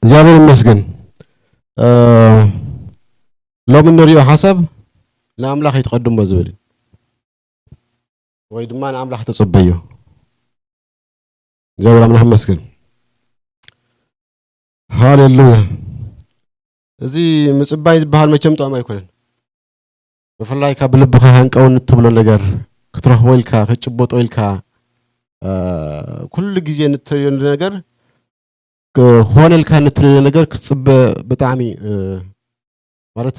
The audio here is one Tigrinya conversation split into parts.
እግዚኣብሔር ይመስገን። እ፣ ሎሚ እንሪኦ ሓሳብ ንኣምላኽ ኣይትቐድሞ ዝብል እዩ። ወይ ድማ ንኣምላኽ ተጸበዮ። እግዚኣብሔር ኣምላኽ ይመስገን። ሃሌሉያ። እዚ ምጽባይ ዝበሃል መቸም ጥዑም ኣይኮነን። ብፍላይ ካብ ልብኻ ሃንቀውን እትብሎ ነገር ክትረኽቦ ኢልካ፣ ክትጭበጦ ኢልካ፣ እ፣ ኩሉ ግዜ ንትርእዮ ነገር ክኾነልካ ንትርእዮ ነገር ክትጽበ ብጣዕሚ፣ እ፣ ማለት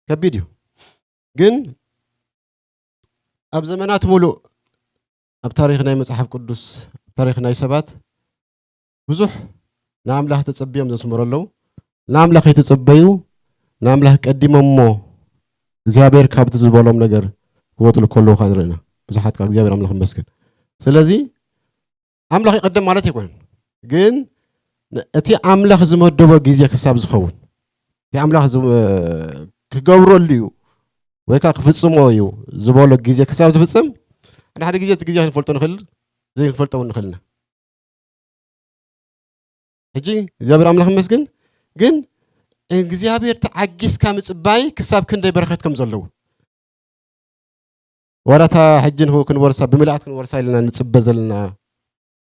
ከቢድ እዩ። ግን ኣብ ዘመናት ሙሉእ ኣብ ታሪኽ ናይ መጽሓፍ ቅዱስ፣ ኣብ ታሪኽ ናይ ሰባት ብዙሕ ንኣምላኽ ተጸብዮም ዘስመሩ ኣለዉ። ንኣምላኽ የተጸበዩ፣ ንኣምላኽ ቀዲሞሞ እግዚኣብሔር ካብቲ ዝበሎም ነገር ክወጥሉ ከለዉ ከኣ ንርኢ ኢና። ብዙሓት ከኣ እግዚኣብሔር ኣምላኽ ይመስገን። ስለዚ ኣምላኽ ይቐደም ማለት ኣይኮነን። ግን ን-፣ እቲ ኣምላኽ ዝመደቦ ግዜ ክሳብ ዝኸውን፣ እቲ ኣምላኽ ዝ-፣ ክገብረሉ እዩ ወይ ከኣ ክፍጽሞ እዩ ዝበሎ ግዜ ክሳብ ዝፍጽም፣ ሓደ ሓደ ግዜ እቲ ግዜ ክንፈልጦ ንኽእል፣ ዘይክንፈልጦ እውን ንኽእል ኢና። ሕጂ እግዚኣብሔር ኣምላኽ ይመስገን። ግን እግዚኣብሔር ተዓጊስካ ምጽባይ ክሳብ ክንደይ በረኸት ከም ዘለዎ። ዋላ እታ ሕጂ ንህው ክንወርሳ፣ ብምልኣት ክንወርሳ ኢልና ንጽበ ዘለና፣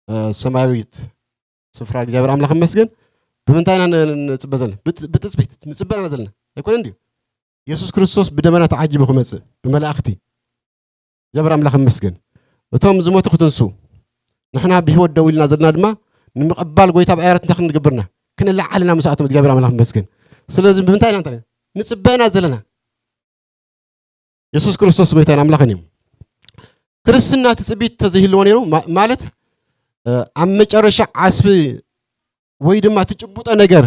እ፣ ሰማያዊት ስፍራ እግዚኣብሔር ኣምላኽ ይመስገን። ብምንታይ ኢና ን-፣ ን-፣ ንጽበ ዘለና? ብት-፣ ብትጽቢት ንጽበ ኢና ዘለና። ኣይኮነን ድዩ? የሱስ ክርስቶስ ብደመና ተዓጂቡ ክመጽእ፣ ብመላእኽቲ። እግዚኣብሔር ኣምላኽ ይመስገን። እቶም ዝሞቱ ክትንሱ፣ ንሕና ብህይወት ደው ኢልና ዘለና ድማ ንምቕባል ጎይታ ኣብ ኣየራት እንታይ ክንገብርና? ክንለዓልና ምስኣቶም እግዚኣብሔር ኣምላኽ ይመስገን። ስለዚ ብምንታይ ኢና እንታይ ንጽበ ኢና ዘለና? የሱስ ክርስቶስ ጎይታን ኣምላኽን እዩ። ክርስትና ትጽቢት ተዘይህልዎ ነይሩ፣ ማ-፣ ማለት፣ እ፣ ኣብ መጨረሻ ዓስቢ ወይ ድማ ትጭብጦ ነገር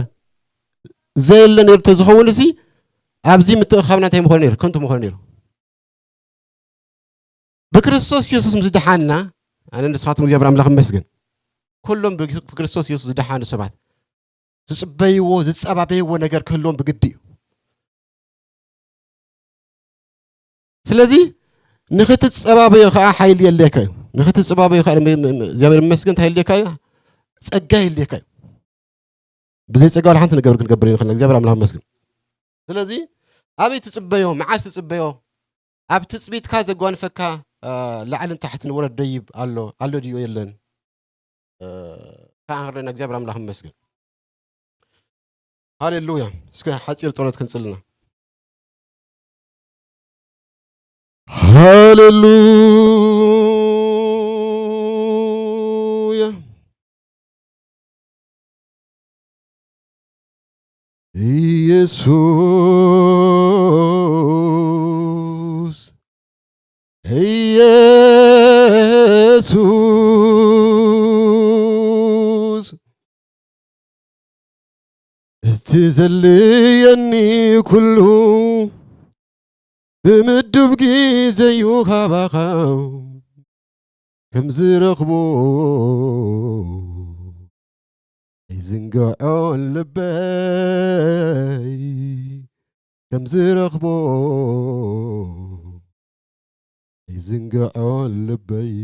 ዘየለ ነይሩ ተዝኸውን፣ እዚ ኣብዚ ምትእኻብና እንታይ ምኾነ ነይሩ? ከንቱ ምኾነ ነይሩ። ብክርስቶስ የሱስ ምስ ደሓንና፣ ኣነ ንስኻትኩም እግዚኣብሔር ኣምላኽ ይመስገን። ኩሎም ብግ-፣ ብክርስቶስ የሱስ ዝደሓኑ ሰባት ዝጽበይዎ፣ ዝጸባበይዎ ነገር ክህልዎም ብግዲ እዩ። ስለዚ ንኽትጸባበዮ ከኣ ሓይሊ የድልየካ እዩ። ንኽትጸባበዮ ከኣ ም-፣ ም-፣ ም-፣ እግዚኣብሔር ይመስገን እንታይ የድልየካ እዩ? ጸጋ የድልየካ እዩ። ብዘይ ጸጋ ዋላ ሓንቲ ነገር ክንገብር ይንኽእል። እግዚኣብሔር ኣምላኽ ይመስገን። ስለዚ ኣበይ ትጽበዮ? መዓስ ትጽበዮ? ኣብ ትጽቢትካ ዘጓንፈካ፣ እ፣ ላዕልን ታሕትን ወረድ ደይብ ኣሎ፣ ኣሎ ድዩ የለን? እ፣ ከኣ ክንርእየና እግዚኣብሔር ኣምላኽ ይመስገን። ሃሌሉያ። እስከ ሓጺር ጸሎት ክንጽልና። ሃሌሉያ። ኢየሱስ፣ ኢየሱስ፣ እቲ ዘድልየኒ ኩሉ ብምዱብ ግዜዩ ካባኻ ከም ዝረኽቦ ኣይዝንግዖን ልበይ፣ ከም ዝረኽቦ ኣይዝንግዖን ልበይ።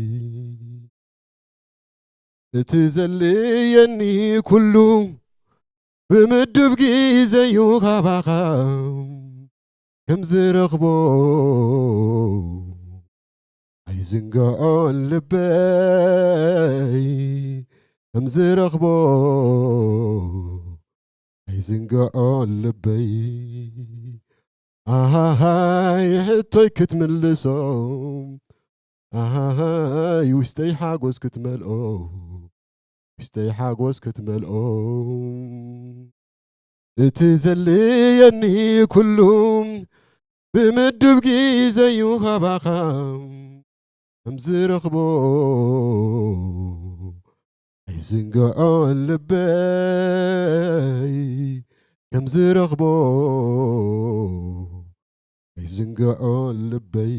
እቲ ዘድልየኒ ኩሉ ብምዱብ ግዜዩ ካባኻ ከም ዝረኽቦ ኣይዝንግዖን ልበይ፣ ከም ዝረኽቦ ኣይዝንግዖን ልበይ። ኣሃሃይ ሕቶይ ክትምልሶ፣ ኣሃሃይ ውሽጠይ ሓጎስ ክትመልኦ፣ ውሽጠይ ሓጎስ ክትመልኦ። እቲ ዘድልየኒ ኩሉ ብምዱብ ግዜዩ ካባኻ ከም ዝረኽቦ ኣይዝንግዖን ልበይ፣ ከም ዝረኽቦ ኣይዝንግዖን ልበይ።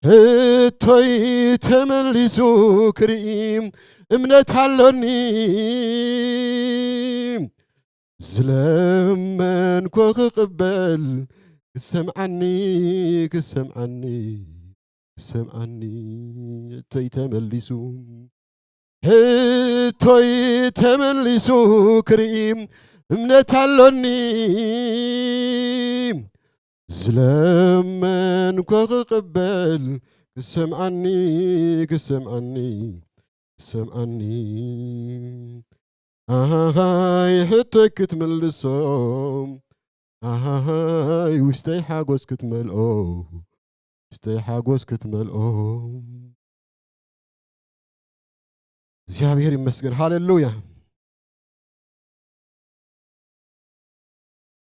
ሕቶይ ተመሊሱ ክርኢ እምነት ኣሎኒ፣ ዝለመንኮ ክቕበል ክሰምዓኒ፣ ክሰምዓኒ፣ ክሰምዓኒ። ሕቶይ ተመሊሱ ሕቶይ ተመሊሱ ክርኢ እምነት ኣሎኒ። ዝለመንኮ ክቕበል ክሰምዓኒ፣ ክሰምዓኒ፣ ክሰምዓኒ። ኣሃሃይ ሕቶይ ክትምልሶ፣ ኣሃሃይ ውሽጠይ ሓጎስ ክትመልኦ፣ ውሽጠይ ሓጎስ ክትመልኦ። እግዚኣብሔር ይመስገን። ሃሌሉያ።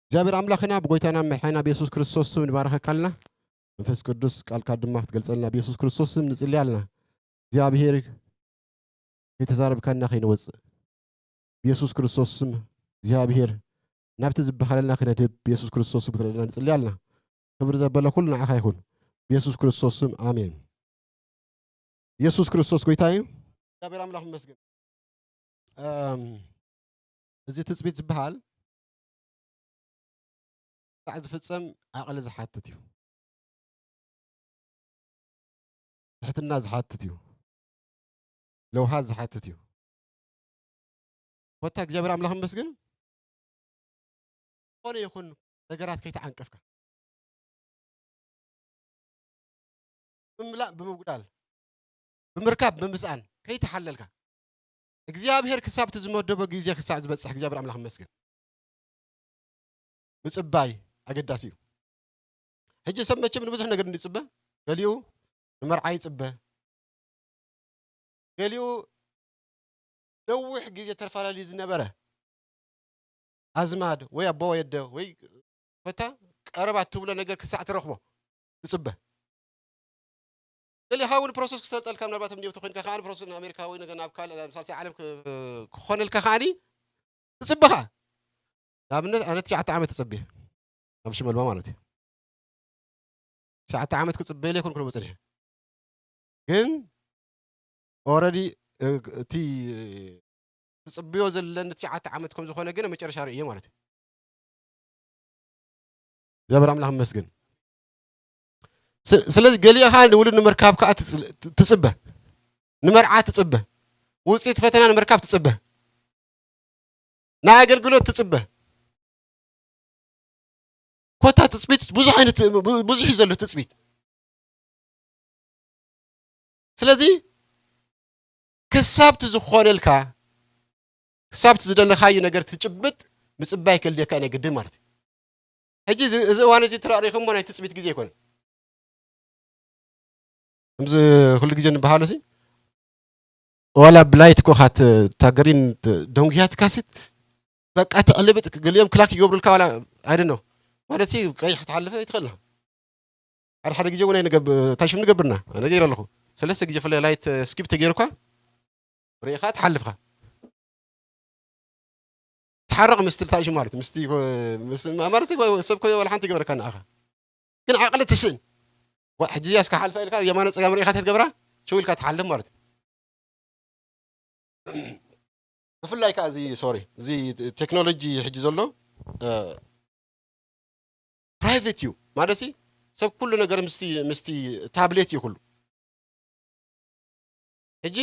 እግዚኣብሔር ኣምላኽና ብጎይታና መድሓኒና ብየሱስ ክርስቶስ ስም ንባረኸካ ኣለና። መንፈስ ቅዱስ ቃልካ ድማ ክትገልጸልና ብየሱስ ክርስቶስ ስም ንጽሊ ኣለና። እግዚኣብሔር ከይተዛረብካና ከይንወጽእ ብየሱስ ክርስቶስ ስም እግዚኣብሔር ናብቲ ዝበሃለልና ክነድህብ ብየሱስ ክርስቶስ ስም ክትረድና ንጽሊ ኣለና። ክብሪ ዘበለ ኩሉ ንዓኻ ይኹን። ብየሱስ ክርስቶስ ስም ኣሜን። የሱስ ክርስቶስ ጎይታ እዩ። እግዚኣብሔር ኣምላኽ ይመስገን። እም፣ እዚ ትጽቢት ዝበሃል ስራሕ ዝፍጸም ዓቕሊ ዝሓትት እዩ። ትሕትና ዝሓትት እዩ። ለውሃት ዝሓትት እዩ። ኮታ እግዚኣብሔር ኣምላኽ ይመስገን። ዝኾነ ይኹን ነገራት ከይተዓንቀፍካ፣ ብምምላእ ብምጉዳል፣ ብምርካብ ብምስኣን ከይተሓለልካ፣ እግዚኣብሔር ክሳብ እቲ ዝመደቦ ግዜ ክሳብ ዝበጽሕ እግዚኣብሔር ኣምላኽ ይመስገን። ምጽባይ ኣገዳሲ እዩ። ሕጂ ሰብ መቸም ንብዙሕ ነገር እንዲጽበ፣ ገሊኡ ንመርዓ ይጽበ፣ ገሊኡ ነዊሕ ግዜ ተፈላለዩ ዝነበረ ኣዝማድ ወይ ኣቦ ወይ ኣደ ወይ ኮታ ቀረባ ትብሎ ነገር ክሳዕ ትረኽቦ ትጽበ። ገሊኻ እውን ፕሮሰስ ክሰልጠልካ፣ ምናልባት ኣብ ኒውዮርክ ኮይንካ ከኣ ፕሮሰስ ንኣሜሪካ ወይ ናብ ካልእ፣ ናብ ሳልሳይ ዓለም ክ-፣ ክኾነልካ ከኣ ትጽበኻ። ንኣብነት ኣነ ትሽዓተ ዓመት ተጸብየ፣ ኣብ ሽመልባ ማለት እዩ። ትሽዓተ ዓመት ክጽበየለ ኣይኮንኩ ነብኡ ጸኒሐ። ግን ኦረዲ፣ እ፣ እቲ ትጽብዮ ዘለኒ ትሽዓተ ዓመት ከም ዝኾነ ግን ኣብ መጨረሻ ርእየ ማለት እዩ። እግዚኣብሔር ኣምላኽ ይመስገን። ስ-፣ ስለዚ ገሊኡ ኸዓ ንውሉድ ንምርካብ ከኣ ትጽ-፣ ትጽበ፣ ንመርዓ ትጽበ፣ ውጽኢት ፈተና ንምርካብ ትጽበ፣ ንኣገልግሎት ትጽበ። ኮታ ትጽቢት ብዙሕ ዓይነት፣ ብ-፣ ብዙሕ እዩ ዘሎ ትጽቢት። ስለዚ ክሳብ እቲ ዝኾነልካ፣ ክሳብ እቲ ዝደለኻዮ ነገር ትጭብጥ ምጽባይ ከልድየካ ናይ ግድን ማለት እዩ። ሕጂ እዚ፣ እዚ እዋን እዚ ተራእሪኹሞ ናይ ትጽቢት ግዜ ኣይኮነን። ከምዚ ኩሉ ግዜ እንበሃሎ ሲ፣ ዋላ ብላይት እኮ ካት-፣ ታገሪን ት-፣ ደንጉያትካ ሲ፣ በቃ ትዕልብጥ፣ ገሊኦም ክላክ ይገብሩልካ ዋላ፣ I don't know። ማለት ሲ፣ ቀይሕ ትሓልፈ ይትኽእል። ሓደ ሓደ ግዜ እውን ኣይንገብ-፣ እንታይ ሽም ንገብርና? ኣነ ገይረ ኣለኹ። ሰለስተ ግዜ ፍለ ላይት ስኪፕ ተገይሩካ፣ ርኢኻ ትሓልፍካ። ትሓረቕ ምስቲ ልታል ሽም ማለት፣ ምስቲ ኮ-፣ ምስ-፣ ማለት ኮ-፣ ሰብ ኮ-፣ ወላ ሓንቲ ይገበረካ ንኣኻ። ግን ዓቕሊ ትስእን። ዋ፣ ሕጂ እዚኣ እስካ ሓልፋ ኢልካ፣ የማነ ጸጋም ርኢኻ ተትገብራ፣ ችው ኢልካ ትሓልፍ ማለት እዩ። ብፍላይ ከኣ እዚ፣ ሶሪ፣ እዚ ቴክኖሎጂ ሕጂ ዘሎ፣ እ፣ ፕራይቬት እዩ። ማለት ሲ፣ ሰብ ኩሉ ነገር ምስቲ፣ ምስቲ ታብሌት እዩ ኩሉ። ሕጂ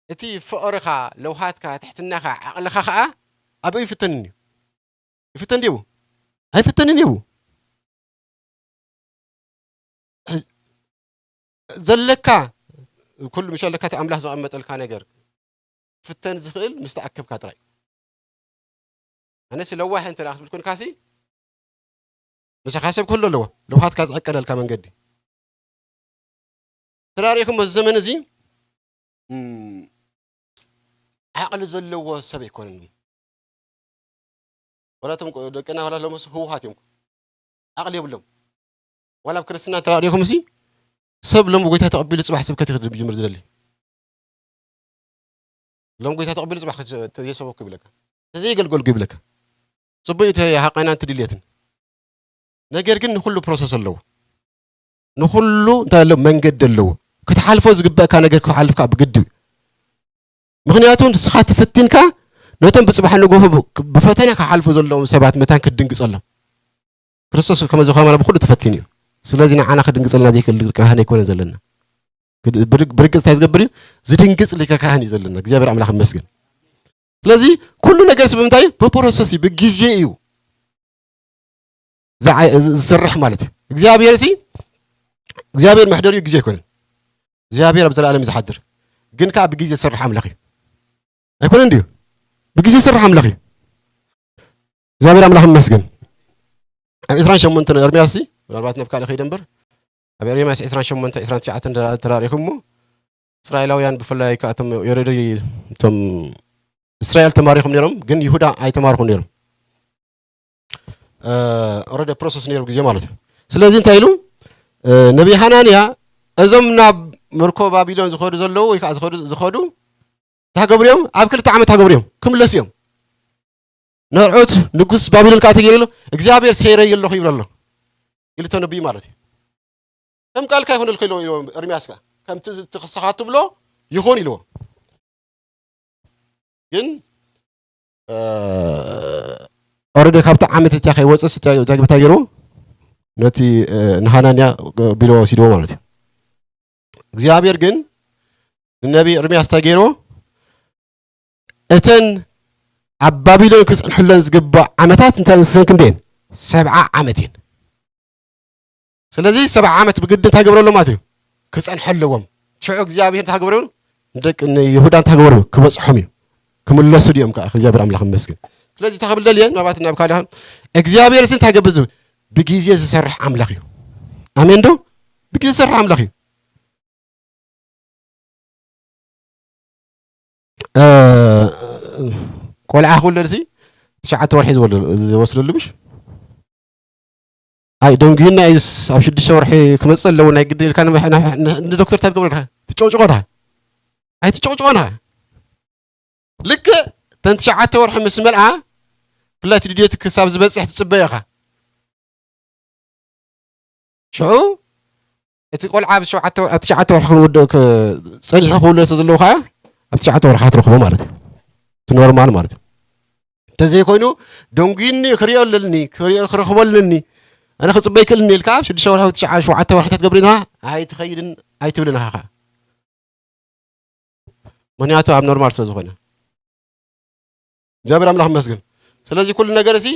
እቲ ፍቕርኻ፣ ለውሃትካ፣ ትሕትናኻ፣ ዓቕልኻ ኸኣ ኣብኡ ይፍተንን እዩ። ይፍተን ድዩ? ኣይፍተንን እዩ። ሕ-፣ ዘለካ ኩሉ፣ ምሽ ኣለካ እቲ ኣምላኽ ዘቐመጠልካ ነገር ክፍተን ዝኽእል ምስ ተኣከብካ ጥራይ። ኣነሲ ለዋህ እንተ ደኣ ክትብል ኮንካሲ፣ ምሳኻ ሰብ ክህሉ ኣለዎ፣ ለውሃትካ ዝዕቀነልካ መንገዲ። ተራሪኹም በዚ ዘመን እዚ፣ እም፣ ዓቕሊ ዘለዎ ሰብ ኣይኮነን። ወላ እቶም ቆ-፣ ደቅና ወላ ሎምስ ህውሃት እዮም። ዓቕሊ የብሎም። ዋላ ኣብ ክርስትና ተራሪኹም ሲ፣ ሰብ ሎም ጎይታ ተቐቢሉ ጽባሕ ስብከት እዩ ክጅምር ዝደሊ። ሎም ጎይታ ተቐቢሉ ጽባሕ ከ-፣ ተዘይሰበኩ ይብለካ። ተዘይገልገልኩ ይብለካ። ጽቡቅ እዩ፣ እቲ ሃቀናን እቲ ድልየትን። ነገር ግን ንኹሉ ፕሮሰስ ኣለዎ። ንኹሉ እንታይ ኣለዎ? መንገዲ ኣለዎ። ክትሓልፎ ዝግበእካ ነገር ክትሓልፍካ ብግዲ እዩ። ምኽንያቱ ንስኻ ተፈቲንካ ነቶም ብጽባሕ ንግሆ ብ-፣ ብፈተና ክሓልፉ ዘለዎም ሰባት መታን ክትድንግጸሎም። ክርስቶስ ከመ ዝኾነ ብኹሉ ተፈቲኑ እዩ። ስለዚ ንዓና ክድንግጸልና ዘይክእል ካህን ኣይኮነን ዘለና። ክድ- ብርግ- ብርግጽ እንታይ ዝገብር እዩ? ዝድንግጽ ሊቀ ካህን እዩ ዘለና። እግዚኣብሔር ኣምላኽ ይመስገን። ስለዚ ኩሉ ነገር ሲ ብምንታይ እዩ? ብፕሮሰስ እዩ፣ ብግዜ እዩ ዝዓ- ዝስራሕ ማለት እዩ። እግዚኣብሔር ሲ እግዚኣብሔር መሕደሪኡ ግዜ ኣይኮነን። እግዚኣብሔር ኣብ ዘላለም እዩ ዝሓድር፣ ግን ከዓ ብግዜ ዝሰርሕ ኣምላኽ እዩ። ኣይኮነን ድዩ? ብግዜ ዝሰርሕ ኣምላኽ እዩ። እግዚኣብሔር ኣምላኽ ይመስገን። ኣብ ዕስራን ሸሞንተን ኤርምያስ ሲ ምናልባት ናብ ካልእ ከይደ እምበር፣ ኣብ ኤርምያስ ዕስራን ሸሞንተ ዕስራን ትሽዓተን ተራእሪኹ እሞ፣ እስራኤላውያን ብፍላይ ከኣቶም ኦረዲ እቶም እስራኤል ተማሪኾም ነይሮም፣ ግን ይሁዳ ኣይተማርኹ ነይሮም። ኦረዲ ፕሮሰስ ነይሩ ግዜ ማለት እዩ። ስለዚ እንታይ ኢሉ ነቢ ሃናንያ፣ እዞም ናብ ምርኮ ባቢሎን ዝኸዱ ዘለዉ ወይ ከዓ ዝኸዱ እንታይ ክገብሩ እዮም? ኣብ ክልተ ዓመት እንታይ ክገብሩ እዮም? ክምለሱ እዮም። ነርዑት ንጉስ ባቢሎን ከዓ ተገይሩ ኣሎ፣ እግዚኣብሔር ሰይረዮ ኣለኹ ይብሎ ኣሎ ኢሉ ተነብዩ ማለት እዩ። ከም ቃልካ ይኹነልካ ኢልዎ፣ ኢልዎ ኤርምያስ ከኣ ከምቲ ዝ- እቲ ክስኻ ትብሎ ይኹን ኢልዎ። ግን ኦረዲ ካብቲ ዓመት እቲያ ከይወፅስ እንታይ እንታይ እንታይ ገይርዎ? ነቲ ንሃናንያ ቢሎ ወሲድዎ ማለት እዩ። እግዚኣብሔር ግን ንነቢ ኤርምያስ እንታይ ገይርዎ? እተን ኣብ ባቢሎን ክፅንሕለን ዝግባእ ዓመታት እንታይ ንሰን ክንደየን? ሰብዓ ዓመት እየን። ስለዚ ሰብዓ ዓመት ብግዲ እንታይ ገብረሎም ማለት እዩ? ክፀንሐ ኣለዎም። ሽዑ እግዚኣብሔር እንታይ ገብረሉ? ንደቂ ንይሁዳ እንታይ ገብረሉ? ክበፅሖም እዩ። ክምለሱ ድዮም ከዓ? እግዚኣብሔር ኣምላኽ ይመስገን። ስለዚ እንታይ ክብል ደልየ? ምናልባት ናብ ካልእ እግዚኣብሔር ሲ እንታይ ገብር? ብግዜ ዝሰርሕ ኣምላኽ እዩ። ኣሜን ዶ? ብግዜ ዝሰርሕ ኣምላኽ እዩ። ቆልዓ ክውለድ ሲ ትሽዓተ ወርሒ ዝወስደሉ ምሽ? ኣይ ደንጉይና እዩስ ኣብ ሽዱሽተ ወርሒ ክመፅእ ኣለዎ ናይ ግዲ ኢልካ ንዶክተር እንታይ ትገብሮ ኢልካ ትጨውጭቆ ዳ ኣይትጨውጭቆና። ልክዕ ተን ትሽዓተ ወርሒ ምስ መልኣ ብፍላይ ድድዮት ክሳብ ዝበፅሕ ትፅበዮ ኢኻ። ሽዑ እቲ ቆልዓ ኣብ ሸውዓተ ወር- ኣብ ትሽዓተ ወርሒ ክንውድእ ክ- ጸኒሑ ክውለድ ስለ ዘለዎ ከኣ ኣብ ትሽዓተ ወርሒ ክትረኽቦ ማለት እዩ። እቲ ኖርማል ማለት እዩ። እንተዘይኮይኑ ደንጉይኒ ክሪኦ ኣለኒ ክሪኦ ክረኽቦ ኣለኒ ኣነ ክጽበይ ክእልኒ ኢልካ ኣብ ሽዱሽተ ወርሒ ትሽዓ ሸውዓተ ወርሒ ተትገብርና ኣይትኸይድን ኣይትብልን ኢኻ። ምክንያቱ ኣብ ኖርማል ስለ ዝኾነ እግዚኣብሔር ኣምላኽ መስግን። ስለዚ ኩሉ ነገር እዚ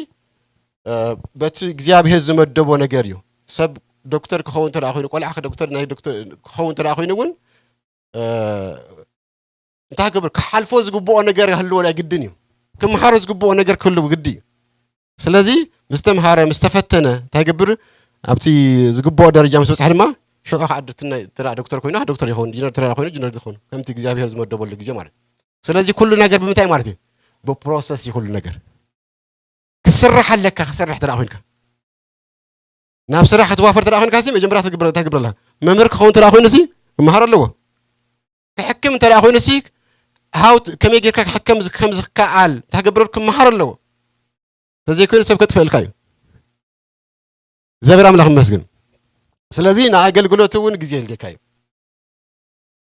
በቲ እግዚኣብሔር ዝመደቦ ነገር እዩ። ሰብ ዶክተር ክኸውን እንተ ኮይኑ ቆልዓ ዶክተር ናይ ዶክተር ክኸውን እንተ ኮይኑ እውን እንታይ ክገብር ክሓልፎ ዝግብኦ ነገር ክህልዎ ናይ ግድን እዩ። ክምሃሮ ዝግብኦ ነገር ክህልው ግዲ እዩ። ስለዚ ምስ ተምሃረ ምስ ተፈተነ እንታይ ገብር ኣብቲ ዝግብኦ ደረጃ ምስ በፅሐ ድማ ሽዑ ከዓ ድትናይ ተዳ ዶክተር ኮይና ዶክተር ይኸውን ኢንጂነር ተዳ ኮይኑ ኢንጂነር ይኸውን ከምቲ እግዚኣብሔር ዝመደበሉ ግዜ ማለት እዩ። ስለዚ ኩሉ ነገር ብምንታይ ማለት እዩ? ብፕሮሰስ እዩ ኩሉ ነገር። ክስራሕ ኣለካ ክሰርሕ ተዳ ኮይንካ ናብ ስራሕ ክትዋፈር ተዳ ኮይንካ ሲ መጀመርያ ትግብረ እንታይ ግብረላ መምህር ክኸውን ተዳ ኮይኑ ሲ ክመሃር ኣለዎ። ክሕክም እንተ ኮይኑ ሲ ሃው ከመይ ጌርካ ክሕከም ከም ዝከኣል እንታይ ገብረሉ ክመሃር ኣለዎ። ተዘይኮይኑ ሰብ ከጥፍእልካ እዩ። እግዚኣብሔር ኣምላኽ ይመስግን። ስለዚ ንኣገልግሎት እውን ግዜ የድልየካ እዩ።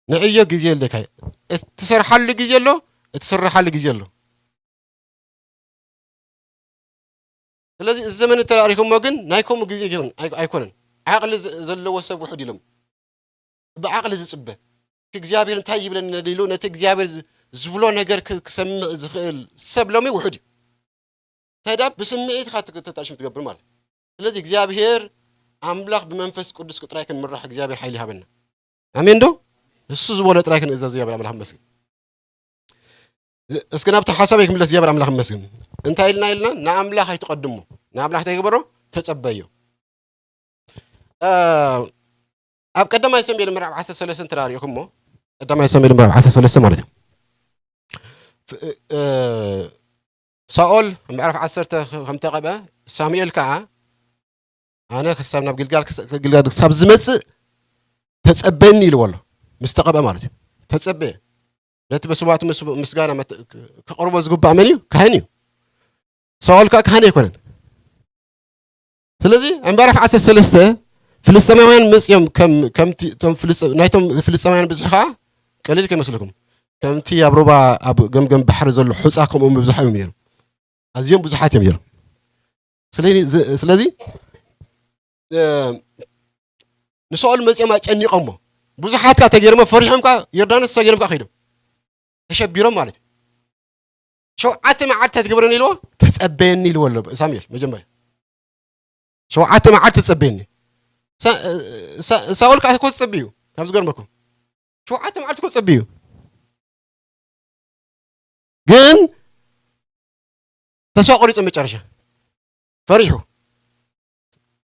ንዕዮ ግዜ የድልየካ እዩ። እትሰርሓሉ ግዜ ኣሎ፣ እትስርሓሉ ግዜ ኣሎ። ስለዚ እዚ ዘመን እተራሪኹሞ ግን ናይ ከምኡ ግዜ ግን ኣይ- ኣይኮነን። ዓቕሊ ዘ- ዘለዎ ሰብ ውሑድ ኢሎም ብዓቕሊ ዝፅበ እቲ እግዚኣብሔር እንታይ ይብለኒ ነዲሉ ነቲ እግዚኣብሔር ዝ- ዝብሎ ነገር ክ- ክሰምዕ ዝኽእል ሰብ ሎሚ ውሑድ እዩ። እንታይ ዳ ብስምዒትካ ትክ- ተጣሽም ትገብር ማለት እዩ። ስለዚ እግዚኣብሔር ኣምላኽ ብመንፈስ ቅዱስ ጥራይ ክንምራሕ እግዚኣብሔር ሓይሊ ይሃበና። ኣሜን ዶ? እሱ ዝበሎ ጥራይ ክንእዘዝ እግዚኣብሔር ኣምላኽ መስግን። ዝ- እስኪ ናብቲ ሓሳበይ ክምለስ እግዚኣብሔር ኣምላኽ መስግን። እንታይ ኢልና ኢልና ንኣምላኽ ኣይትቐድሞ ንኣምላኽ እንታይ ግበሮ ተጸበዮ። ኣብ ቀዳማይ ሰሙኤል ምዕራፍ ዓሰርተ ሰለስተ ተራሪኹሞ ቀዳማይ ሰሙኤል ምዕራፍ ዓሰርተ ሰለስተ ማለት እዩ። ሳኦል ምዕራፍ ዓሰርተ ከም ተቐበ ሳሙኤል ከዓ ኣነ ክሳብ ናብ ግልጋል ግልጋል ክሳብ ዝመፅእ ተፀበኒ ኢልዎ ኣሎ። ምስ ተቐበ ማለት እዩ። ተፀበየ ነቲ መስዋዕቲ ምስጋና ከቕርቦ ዝግባእ መን እዩ? ካህን እዩ። ሳኦል ከዓ ካህን ኣይኮነን። ስለዚ ኣብ ምዕራፍ ዓሰርተ ሰለስተ ፍልስጤማውያን መፅኦም ናይቶም ፍልስጤማውያን ብዝሒ ከዓ ቀሊል ከይመስለኩም ከምቲ ኣብ ሩባ ኣብ ገምገም ባሕሪ ዘሎ ሑፃ ከምኡ ምብዛሕ እዮም ነይሩ። ኣዝዮም ብዙሓት እዮም ነይሩ። ስለዚ ንሳኦል መፅኦም ኣጨኒቆሞ ብዙሓት ከኣ ተገይሮም ፈሪሖም ከኣ ዮርዳኖስ ተገይሮም ከኣ ከይዶም ተሸቢሮም ማለት እዩ። ሸውዓተ መዓልቲ ትገብረኒ ኢልዎ፣ ተጸበየኒ ኢልዎ ኣሎ ሳሙኤል መጀመርያ። ሸውዓተ መዓልቲ ተጸበየኒ። ሳ- ሳ- ሳኦል ከኣ እኮ ተጸብዩ ካብ ዝገርመኩም ሸውዓተ መዓልቲ እኮ ተጸብዩ። ግን ተስፋ ቆሪጹ መጨረሻ ፈሪሑ።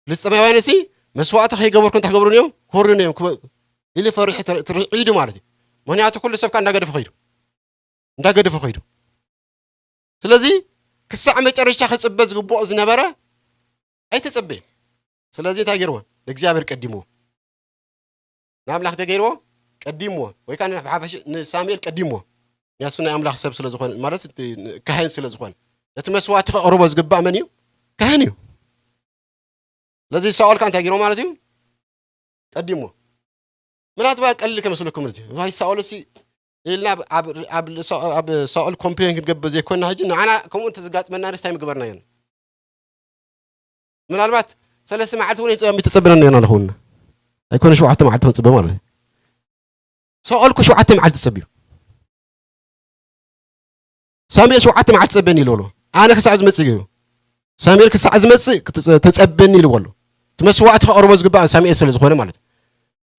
ፍልስጤማውያን ሲ መስዋእቲ ከይገበርኩ እንታይ ክገብሩን እዮም ክወርዱን እዮም ክበ- ኢሉ ፈሪሑ ተር- ትርዒዱ ማለት እዩ። ምክንያቱ ኩሉ ሰብ ከዓ እንዳገደፈ ከይዱ እንዳገደፈ ከይዱ። ስለዚ ክሳዕ መጨረሻ ክፅበ ዝግብኦ ዝነበረ ኣይተፀበየን። ስለዚ እንታይ ገይርዎ? ንእግዚኣብሔር ቀዲምዎ። ንኣምላኽ እንታይ ገይርዎ? ቀዲምዎ። ወይ ከዓ ንሓፈሽ ንሳሙኤል ቀዲምዎ። ንያሱ ናይ ኣምላኽ ሰብ ስለ ዝኾነ ማለት እቲ ካህን ስለ ዝኾነ ነቲ መስዋእቲ ከቕርቦ ዝግባእ መን እዩ? ካህን እዩ። ስለዚ ሳኦል ከዓ እንታይ ገይርዎ ማለት እዩ? ቀዲምዎ። ምናልባት ቀሊል ከመስለኩም እዚ ዋይ ሳኦል ሲ ኢልና ኣብ- ኣብ- ኣብ ሳኦል ኮምፕሌን ክንገብር ዘይኮንና ሕጂ ንዓና ከምኡ እንተዝጋጥመና ርስታይ ምግበርና እዮም። ምናልባት ሰለስተ መዓልቲ እውን ይፀ- ይተፀበና ነርና ንኸውን ኣይኮነ ሸውዓተ መዓልቲ ክንፅበ ማለት እዩ። ሳኦል እኮ ሸውዓተ መዓልቲ ፀብዩ። ሳሙኤል ሸውዓተ መዓልቲ ፀበኒ ኢልዎ ኣሎ። ኣነ ክሳዕ ዝመፅእ ገይሩ ሳሙኤል ክሳዕ ዝመፅእ ክትፀ- ተፀበኒ ኢልዎ ኣሎ። እቲ መስዋዕቲ ከቕርቦ ዝግባእ ሳሙኤል ስለ ዝኾነ ማለት እዩ።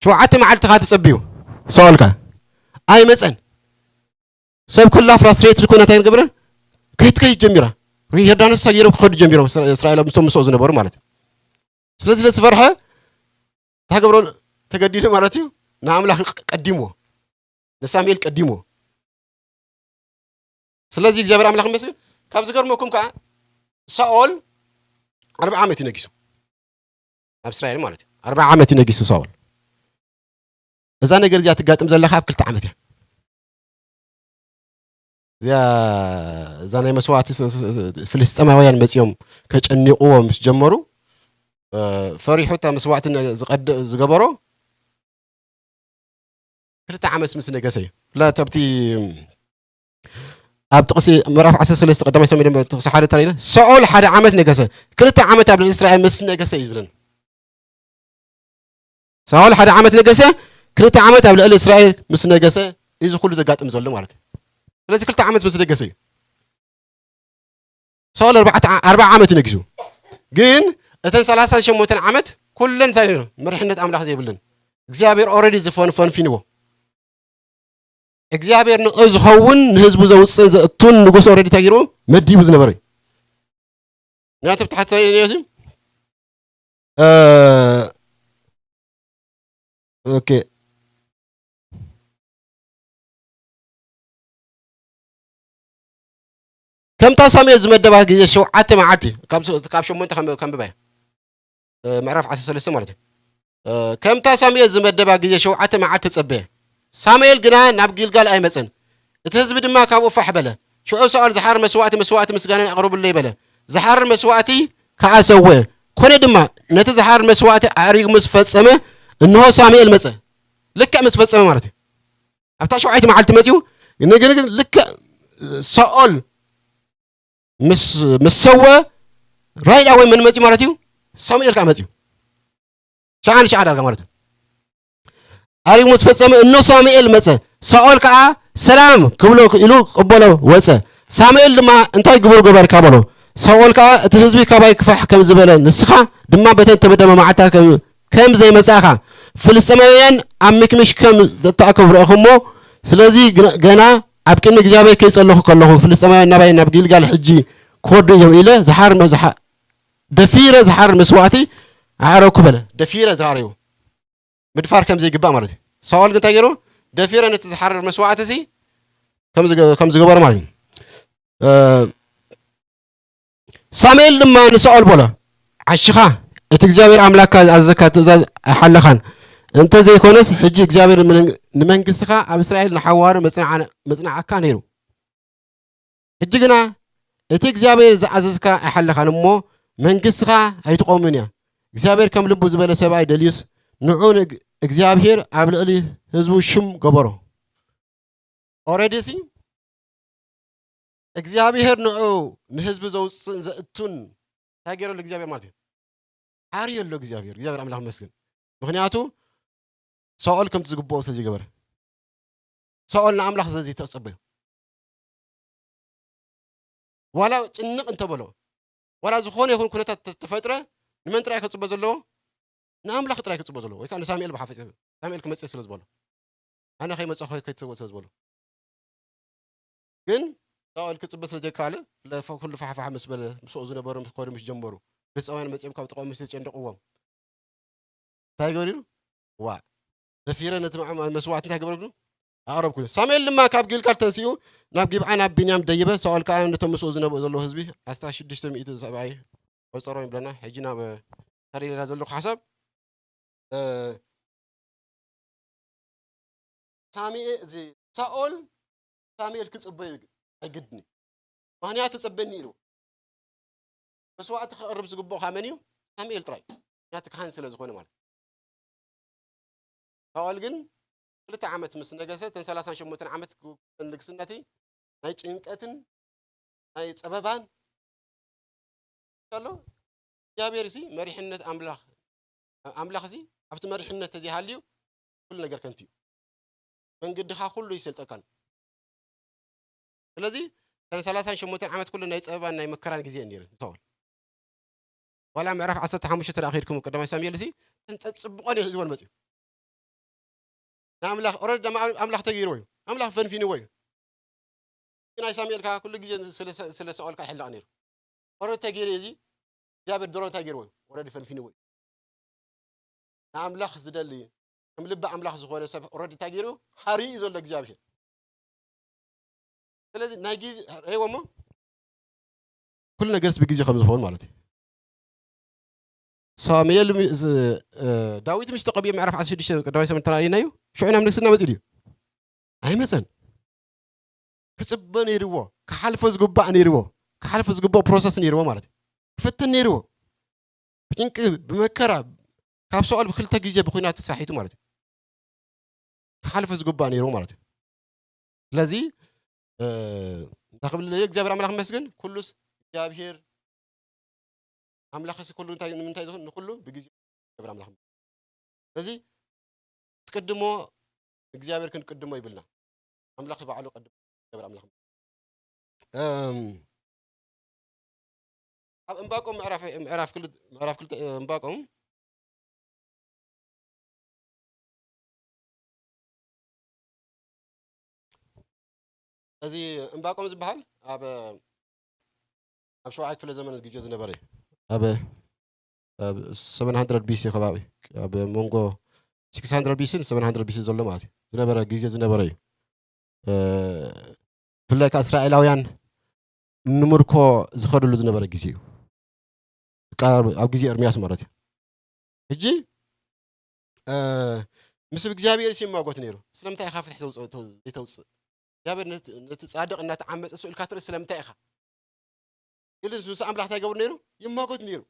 ሸውዓተ መዓልቲ ከዓ ተፀብዩ ሳኦል ከዓ ኣይመፀን። ሰብ ኩላ ፍራስትሬት ልኮና እንታይ ንገብረ ከይትከይድ ጀሚራ። ዮርዳኖስ ሰጊሮም ክኸዱ ጀሚሮም እስራ- እስራኤል ምስቶም ምስኦ ዝነበሩ ማለት እዩ። ስለዚ ለዝፈርሐ እንታይ ገብሮ ተገዲዱ ማለት እዩ። ንኣምላኽ ቀ- ቀዲምዎ ንሳሙኤል ቀዲምዎ። ስለዚ እግዚኣብሔር ኣምላኽ ይመስገን። ካብ ዝገርመኩም ከዓ ሳኦል ኣርብዓ ዓመት እዩ ነጊሱ ኣብ እስራኤል ማለት እዩ። ኣርብዓ ዓመት እዩ ነጊሱ ሳኦል። እዛ ነገር እዚኣ ትጋጥም ዘለካ ኣብ ክልተ ዓመት እያ። እዚኣ እዛ ናይ መስዋዕቲ ስ- ስ- ስ- ፍልስጤማውያን መፂኦም ከጨኒቕዎ ምስ ጀመሩ እ፣ ፈሪሑ እታ መስዋዕቲ ነ- ዝቐድ- ዝገበሮ ክልተ ዓመት ምስ ነገሰ እዩ። ብፍላይ ኣብቲ ኣብ ጥቕሲ ምዕራፍ ዓሰርተ ሰለስተ ቀዳማይ ሳሙኤል ጥቕሲ ሓደ ተሪእና ሳኦል ሓደ ዓመት ነገሰ፣ ክልተ ዓመት ኣብ ልዕሊ እስራኤል ምስ ነገሰ እዩ ዝብለና። ሳኦል ሓደ ዓመት ነገሰ፣ ክልተ ዓመት ኣብ ልዕሊ እስራኤል ምስ ነገሰ እዩ እዚ ኩሉ ዘጋጥም ዘሎ ማለት እዩ። ስለዚ ክልተ ዓመት ምስ ነገሰ እዩ። ሳኦል ኣርባዕተ ዓ- ኣርብዓ ዓመት እዩ ነጊሱ። ግን እተን ሰላሳን ሸሞንተን ዓመት ኩለን እንታይ እዩ? መሪሕነት ኣምላኽ ዘይብለን እግዚኣብሔር ኦረዲ ዝፈንፈንፊንዎ እግዚኣብሔር ንዑ ዝኸውን ንህዝቡ ዘውፅእን ዘእቱን ንጉስ ኦረዲ እንታይ ገይርዎ መዲቡ ዝነበረ እዩ። ምክንያቱ ብታሕቲ እንታይ እዩ ነይሩ? እ፣ ኦኬ። ከምታ ሳሙኤል ዝመደባ ግዜ ሸውዓተ መዓልቲ ካብ ሸ- ካብ ሸሞንተ ከም- ከንብባ እየ። እ፣ ምዕራፍ ዓሰርተ ሰለስተ ማለት እዩ። እ፣ ከምታ ሳሙኤል ዝመደባ ግዜ ሸውዓተ መዓልቲ ተጸበየ። ሳሙኤል ግና ናብ ጊልጋል ኣይመጸን። እቲ ህዝቢ ድማ ካብኡ ፋሕ በለ። ሽዑ ሳኦል ዝሓር መስዋእቲ መስዋእቲ ምስጋናን ኣቕርቡለይ በለ። ዝሓር መስዋእቲ ከኣ ሰውአ። ኮነ ድማ ነቲ ዝሓር መስዋእቲ ኣዕሪጉ ምስ ፈጸመ እንሆ ሳሙኤል መጸ። ልክዕ ምስ ፈጸመ ማለት እዩ። ኣብታ ሸውዓይቲ መዓልቲ መጺኡ። ነገር ግን ልክዕ ሳኦል ምስ ምስ ሰወ ራይዳ ወይ መን መጺኡ ማለት እዩ? ሳሙኤል ከዓ መጺኡ። ሸዓ ንሸዓ ዳርጋ ማለት እዩ። ኣሪጉ ምስ ፈጸመ እኖ ሳሙኤል መጸ። ሳኦል ከዓ ሰላም ክብሎ ኢሉ ቀበሎ ወጸ። ሳሙኤል ድማ እንታይ ግብሩ ገበርካ በሎ። ሳኦል ከዓ እቲ ህዝቢ ካባይ ክፋሕ ከም ዝበለ ንስኻ ድማ በተን ተመደበ መዓልታት ከም ከም ዘይመጻእካ ፍልስጤማውያን ኣብ ምክምሽ ከም ዘተኣከቡ ረእኹሞ። ስለዚ ግና- ገና ኣብ ቅድሚ እግዚኣብሔር ከይጸለኹ ከለኹ ፍልስጤማውያን ናባይ ናብ ጊልጋል ሕጂ ክወዱ እዮም ኢለ ዝሓር ዝሓ- ደፊረ ዝሓርር መስዋዕቲ ኣዕረኩ በለ። ደፊረ ዝሓረዩ ምድፋር ከም ዘይግባእ ማለት እዩ። ሳኦል ግን እንታይ ገይሩ? ደፊረ ነቲ ዝሓርር መስዋዕቲ ሲ ከም ዝገ- ከም ዝገበረ ማለት እዩ። እ፣ ሳሙኤል ድማ ንሳኦል በሎ፣ ዓሽኻ እቲ እግዚኣብሔር ኣምላኽካ ዝኣዘዘካ ትእዛዝ ኣይሓለኻን። እንተ ዘይኮነስ ሕጂ እግዚኣብሔር ንመን- ንመንግስትኻ ኣብ እስራኤል ንሓዋሩ መጽንዓ- መጽንዓካ ነይሩ። ሕጂ ግና እቲ እግዚኣብሔር ዝኣዘዝካ ኣይሓለኻን እሞ መንግስትኻ ኣይትቆምን እያ። እግዚኣብሔር ከም ልቡ ዝበለ ሰብኣይ ደልዩስ ንዑ ንግ- እግዚኣብሔር ኣብ ልዕሊ ህዝቡ ሽም ገበሮ። ኦረዲ ሲ እግዚኣብሔር ንዑ ንህዝቢ ዘውፅእን ዘእቱን እንታይ ገይረሉ እግዚኣብሔር ማለት እዩ? ዓርየሎ እግዚኣብሔር። እግዚኣብሔር ኣምላኽ ይመስገን። ምኽንያቱ ሳኦል ከምቲ ዝግብኦ ስለ ዘይገበረ፣ ሳኦል ንኣምላኽ ስለ ዘይተጸበዮ፣ ዋላ ጭንቕ እንተበሎ፣ ዋላ ዝኾነ ይኹን ኩነታት ተፈጥረ፣ ንመን ጥራይ ክጽበ ዘለዎ? ንኣምላኽ ጥራይ ክጽበ ዘለዎ፣ ወይ ከዓ ንሳሙኤል ብሓፈ ሳሙኤል ክመጽእ ስለ ዝበሎ፣ ኣነ ከይመጽእ ከይትሰወ ስለ ዝበሎ። ግን ሳኦል ክጽበ ስለ ዘይከኣለ፣ ኩሉ ፋሕፋሕ ምስ በለ፣ ምስኡ ዝነበሩ ምስ ከዱ ምስ ጀመሩ፣ ግብጻውያን መጺኦም ካብ ጥቕኦም ምስ ተጨንድቕዎም፣ እንታይ ገበሩ ኢሉ? ዋእ፣ ደፊረ ነቲ መዓ-፣ መስዋዕቲ እንታይ ገበረሉ? ኣቕረብኩሉ። ሳሙኤል ድማ ካብ ጊልጋል ተንሲኡ ናብ ጊብዓ ናብ ብንያም ደየበ። ሳኦል ከኣ ነቶም ምስኡ ዝነበሩ ዘለዉ ህዝቢ ኣስታት ሽዱሽተ ሚእቲ ሰብኣይ ቆጸሮም ይብለና። ሕጂ ናብ ተሪሌና ዘለኹ ሓሳብ፣ እ፣ ሳሙኤ-፣ እዚ ሳኦል ሳሙኤል ክጽበዮ ኣይግድን እዩ። ምኽንያቱ ጸበኒ ኢሉ። መስዋዕቲ ክቕርብ ዝግብኦ ካብ መን እዩ? ሳሙኤል ጥራይ። ምኽንያቱ ካህን ስለ ዝኾነ ማለት እዩ። ሳኦል ግን ክልተ ዓመት ምስ ነገሰ፣ እተን ሰላሳን ሸሞንተን ዓመት ንግስነቲ ናይ ጭንቀትን ናይ ጸበባን ከሎ፣ እግዚኣብሔር ሲ መሪሕነት ኣምላኽ፣ ኣምላኽ ሲ ኣብቲ መሪሕነት ተዘይሃልዩ ኩሉ ነገር ከንቱ እዩ። መንገድኻ ኩሉ ይሰልጠካን። ስለዚ እተን ሰላሳን ሸሞንተን ዓመት ኩሉ ናይ ጸበባን ናይ መከራን ግዜ እየን ነይረን ንሳኦል። ዋላ ምዕራፍ ዓሰርተ ሓሙሽተ ተደኣ ከይድኩም ቀዳማይ ሳሙኤል ሲ እተን ጸጽብቖን እዩ ሒዝወን መጽዩ። ንኣምላኽ ኦረድ ድማ ኣምላኽ ተገይርዎ እዩ። ኣምላኽ ፈንፊንዎ እዩ። ግን ናይ ሳሙኤል ከኣ ኩሉ ግዜ ስለ፣ ስለ ሳኦል ከኣ ይሕለቕ ነይሩ። ኦረድ ተገይሩ እዚ እግዚኣብሔር ድሮ እንታይ ገይርዎ እዩ? ኦረድ ፈንፊንዎ እዩ። ንኣምላኽ ዝደሊ፣ ከም ልቢ ኣምላኽ ዝኾነ ሰብ ኦረድ እንታይ ገይሩ? ሃሪኡ እዩ ዘሎ እግዚኣብሔር። ስለዚ ናይ ግዜ፣ ርእይዎ እሞ፣ ኩሉ ነገርስ ብግዜ ከም ዝኸውን ማለት እዩ። ሳሙኤል ሚ-፣ ዝ-፣ እ፣ ዳዊት ምስ ተቐብየ ምዕራፍ ዓሰርተ ሽዱሽተ ቀዳማይ ሰሙን ተራእይናዮ፣ ሽዑ ናብ ንግስና መጺኡ ድዩ? ኣይመጸን። ክጽበ ነይርዎ፣ ክሓልፎ ዝግባእ ነይርዎ፣ ክሓልፎ ዝግባእ ፕሮሰስ ነይርዎ ማለት እዩ። ክፈተን ነይርዎ። ብጭንቂ፣ ብመከራ፣ ካብ ሳኦል ብክልተ ግዜ ብኹናት ተሳሒቱ ማለት እዩ። ክሓልፎ ዝግባእ ነይርዎ ማለት እዩ። ስለዚ፣ እ፣ እንታይ ክብል ደልየ፣ እግዚኣብሔር ኣምላኽ ይመስገን፣ ኩሉስ እግዚኣብሔር ኣምላኽሲ ኩሉ እንታይ፣ ንምንታይ ዝኹን ንኹሉ ብግዜ እግዚኣብሔር ኣምላኽ። ስለዚ ትቅድሞ እግዚኣብሔር ክንቅድሞ ይብልና። ኣምላኽ ባዕሉ ቅድም እግዚኣብሔር ኣምላኽ። እም፣ ኣብ ዕንባቆም ምዕራፍ፣ ምዕራፍ ክልተ፣ ምዕራፍ ክልተ፣ ዕንባቆም፣ እዚ ዕንባቆም ዝበሃል ኣብ፣ ኣብ ሸውዓይ ክፍለ ዘመን ግዜ ዝነበረ እዩ። ኣብ፣ ኣብ ሰቨን ሃንድረድ ቢ ሲ ከባቢ፣ ኣብ መንጎ ሲክስ ሃንድረድ ቢ ሲ ን ሰቨን ሃንድረድ ቢ ሲ ዘሎ ማለት እዩ። ዝነበረ ግዜ ዝነበረ እዩ። እ፣ ብፍላይ ከኣ እስራኤላውያን ንምርኮ ዝኸድሉ ዝነበረ ግዜ እዩ። በቃ ኣብ ግዜ ኤርምያስ ማለት እዩ። ሕጂ፣ እ፣ ምስ እግዚኣብሔር ይማጎት ነይሩ። ስለምንታይ ኢኻ ፍትሒ ተውጽእ-፣ ተው-፣ ዘይተውጽእ? እግዚኣብሔር ነቲ፣ ነቲ ጻድቕ እናተዓመጸ ስቕ ኢልካ ትርኢ ስለምንታይ ኢኻ? ኢሉ ምስ ኣምላኽ እንታይ ይገብር ነይሩ? ይማጎት ነይሩ።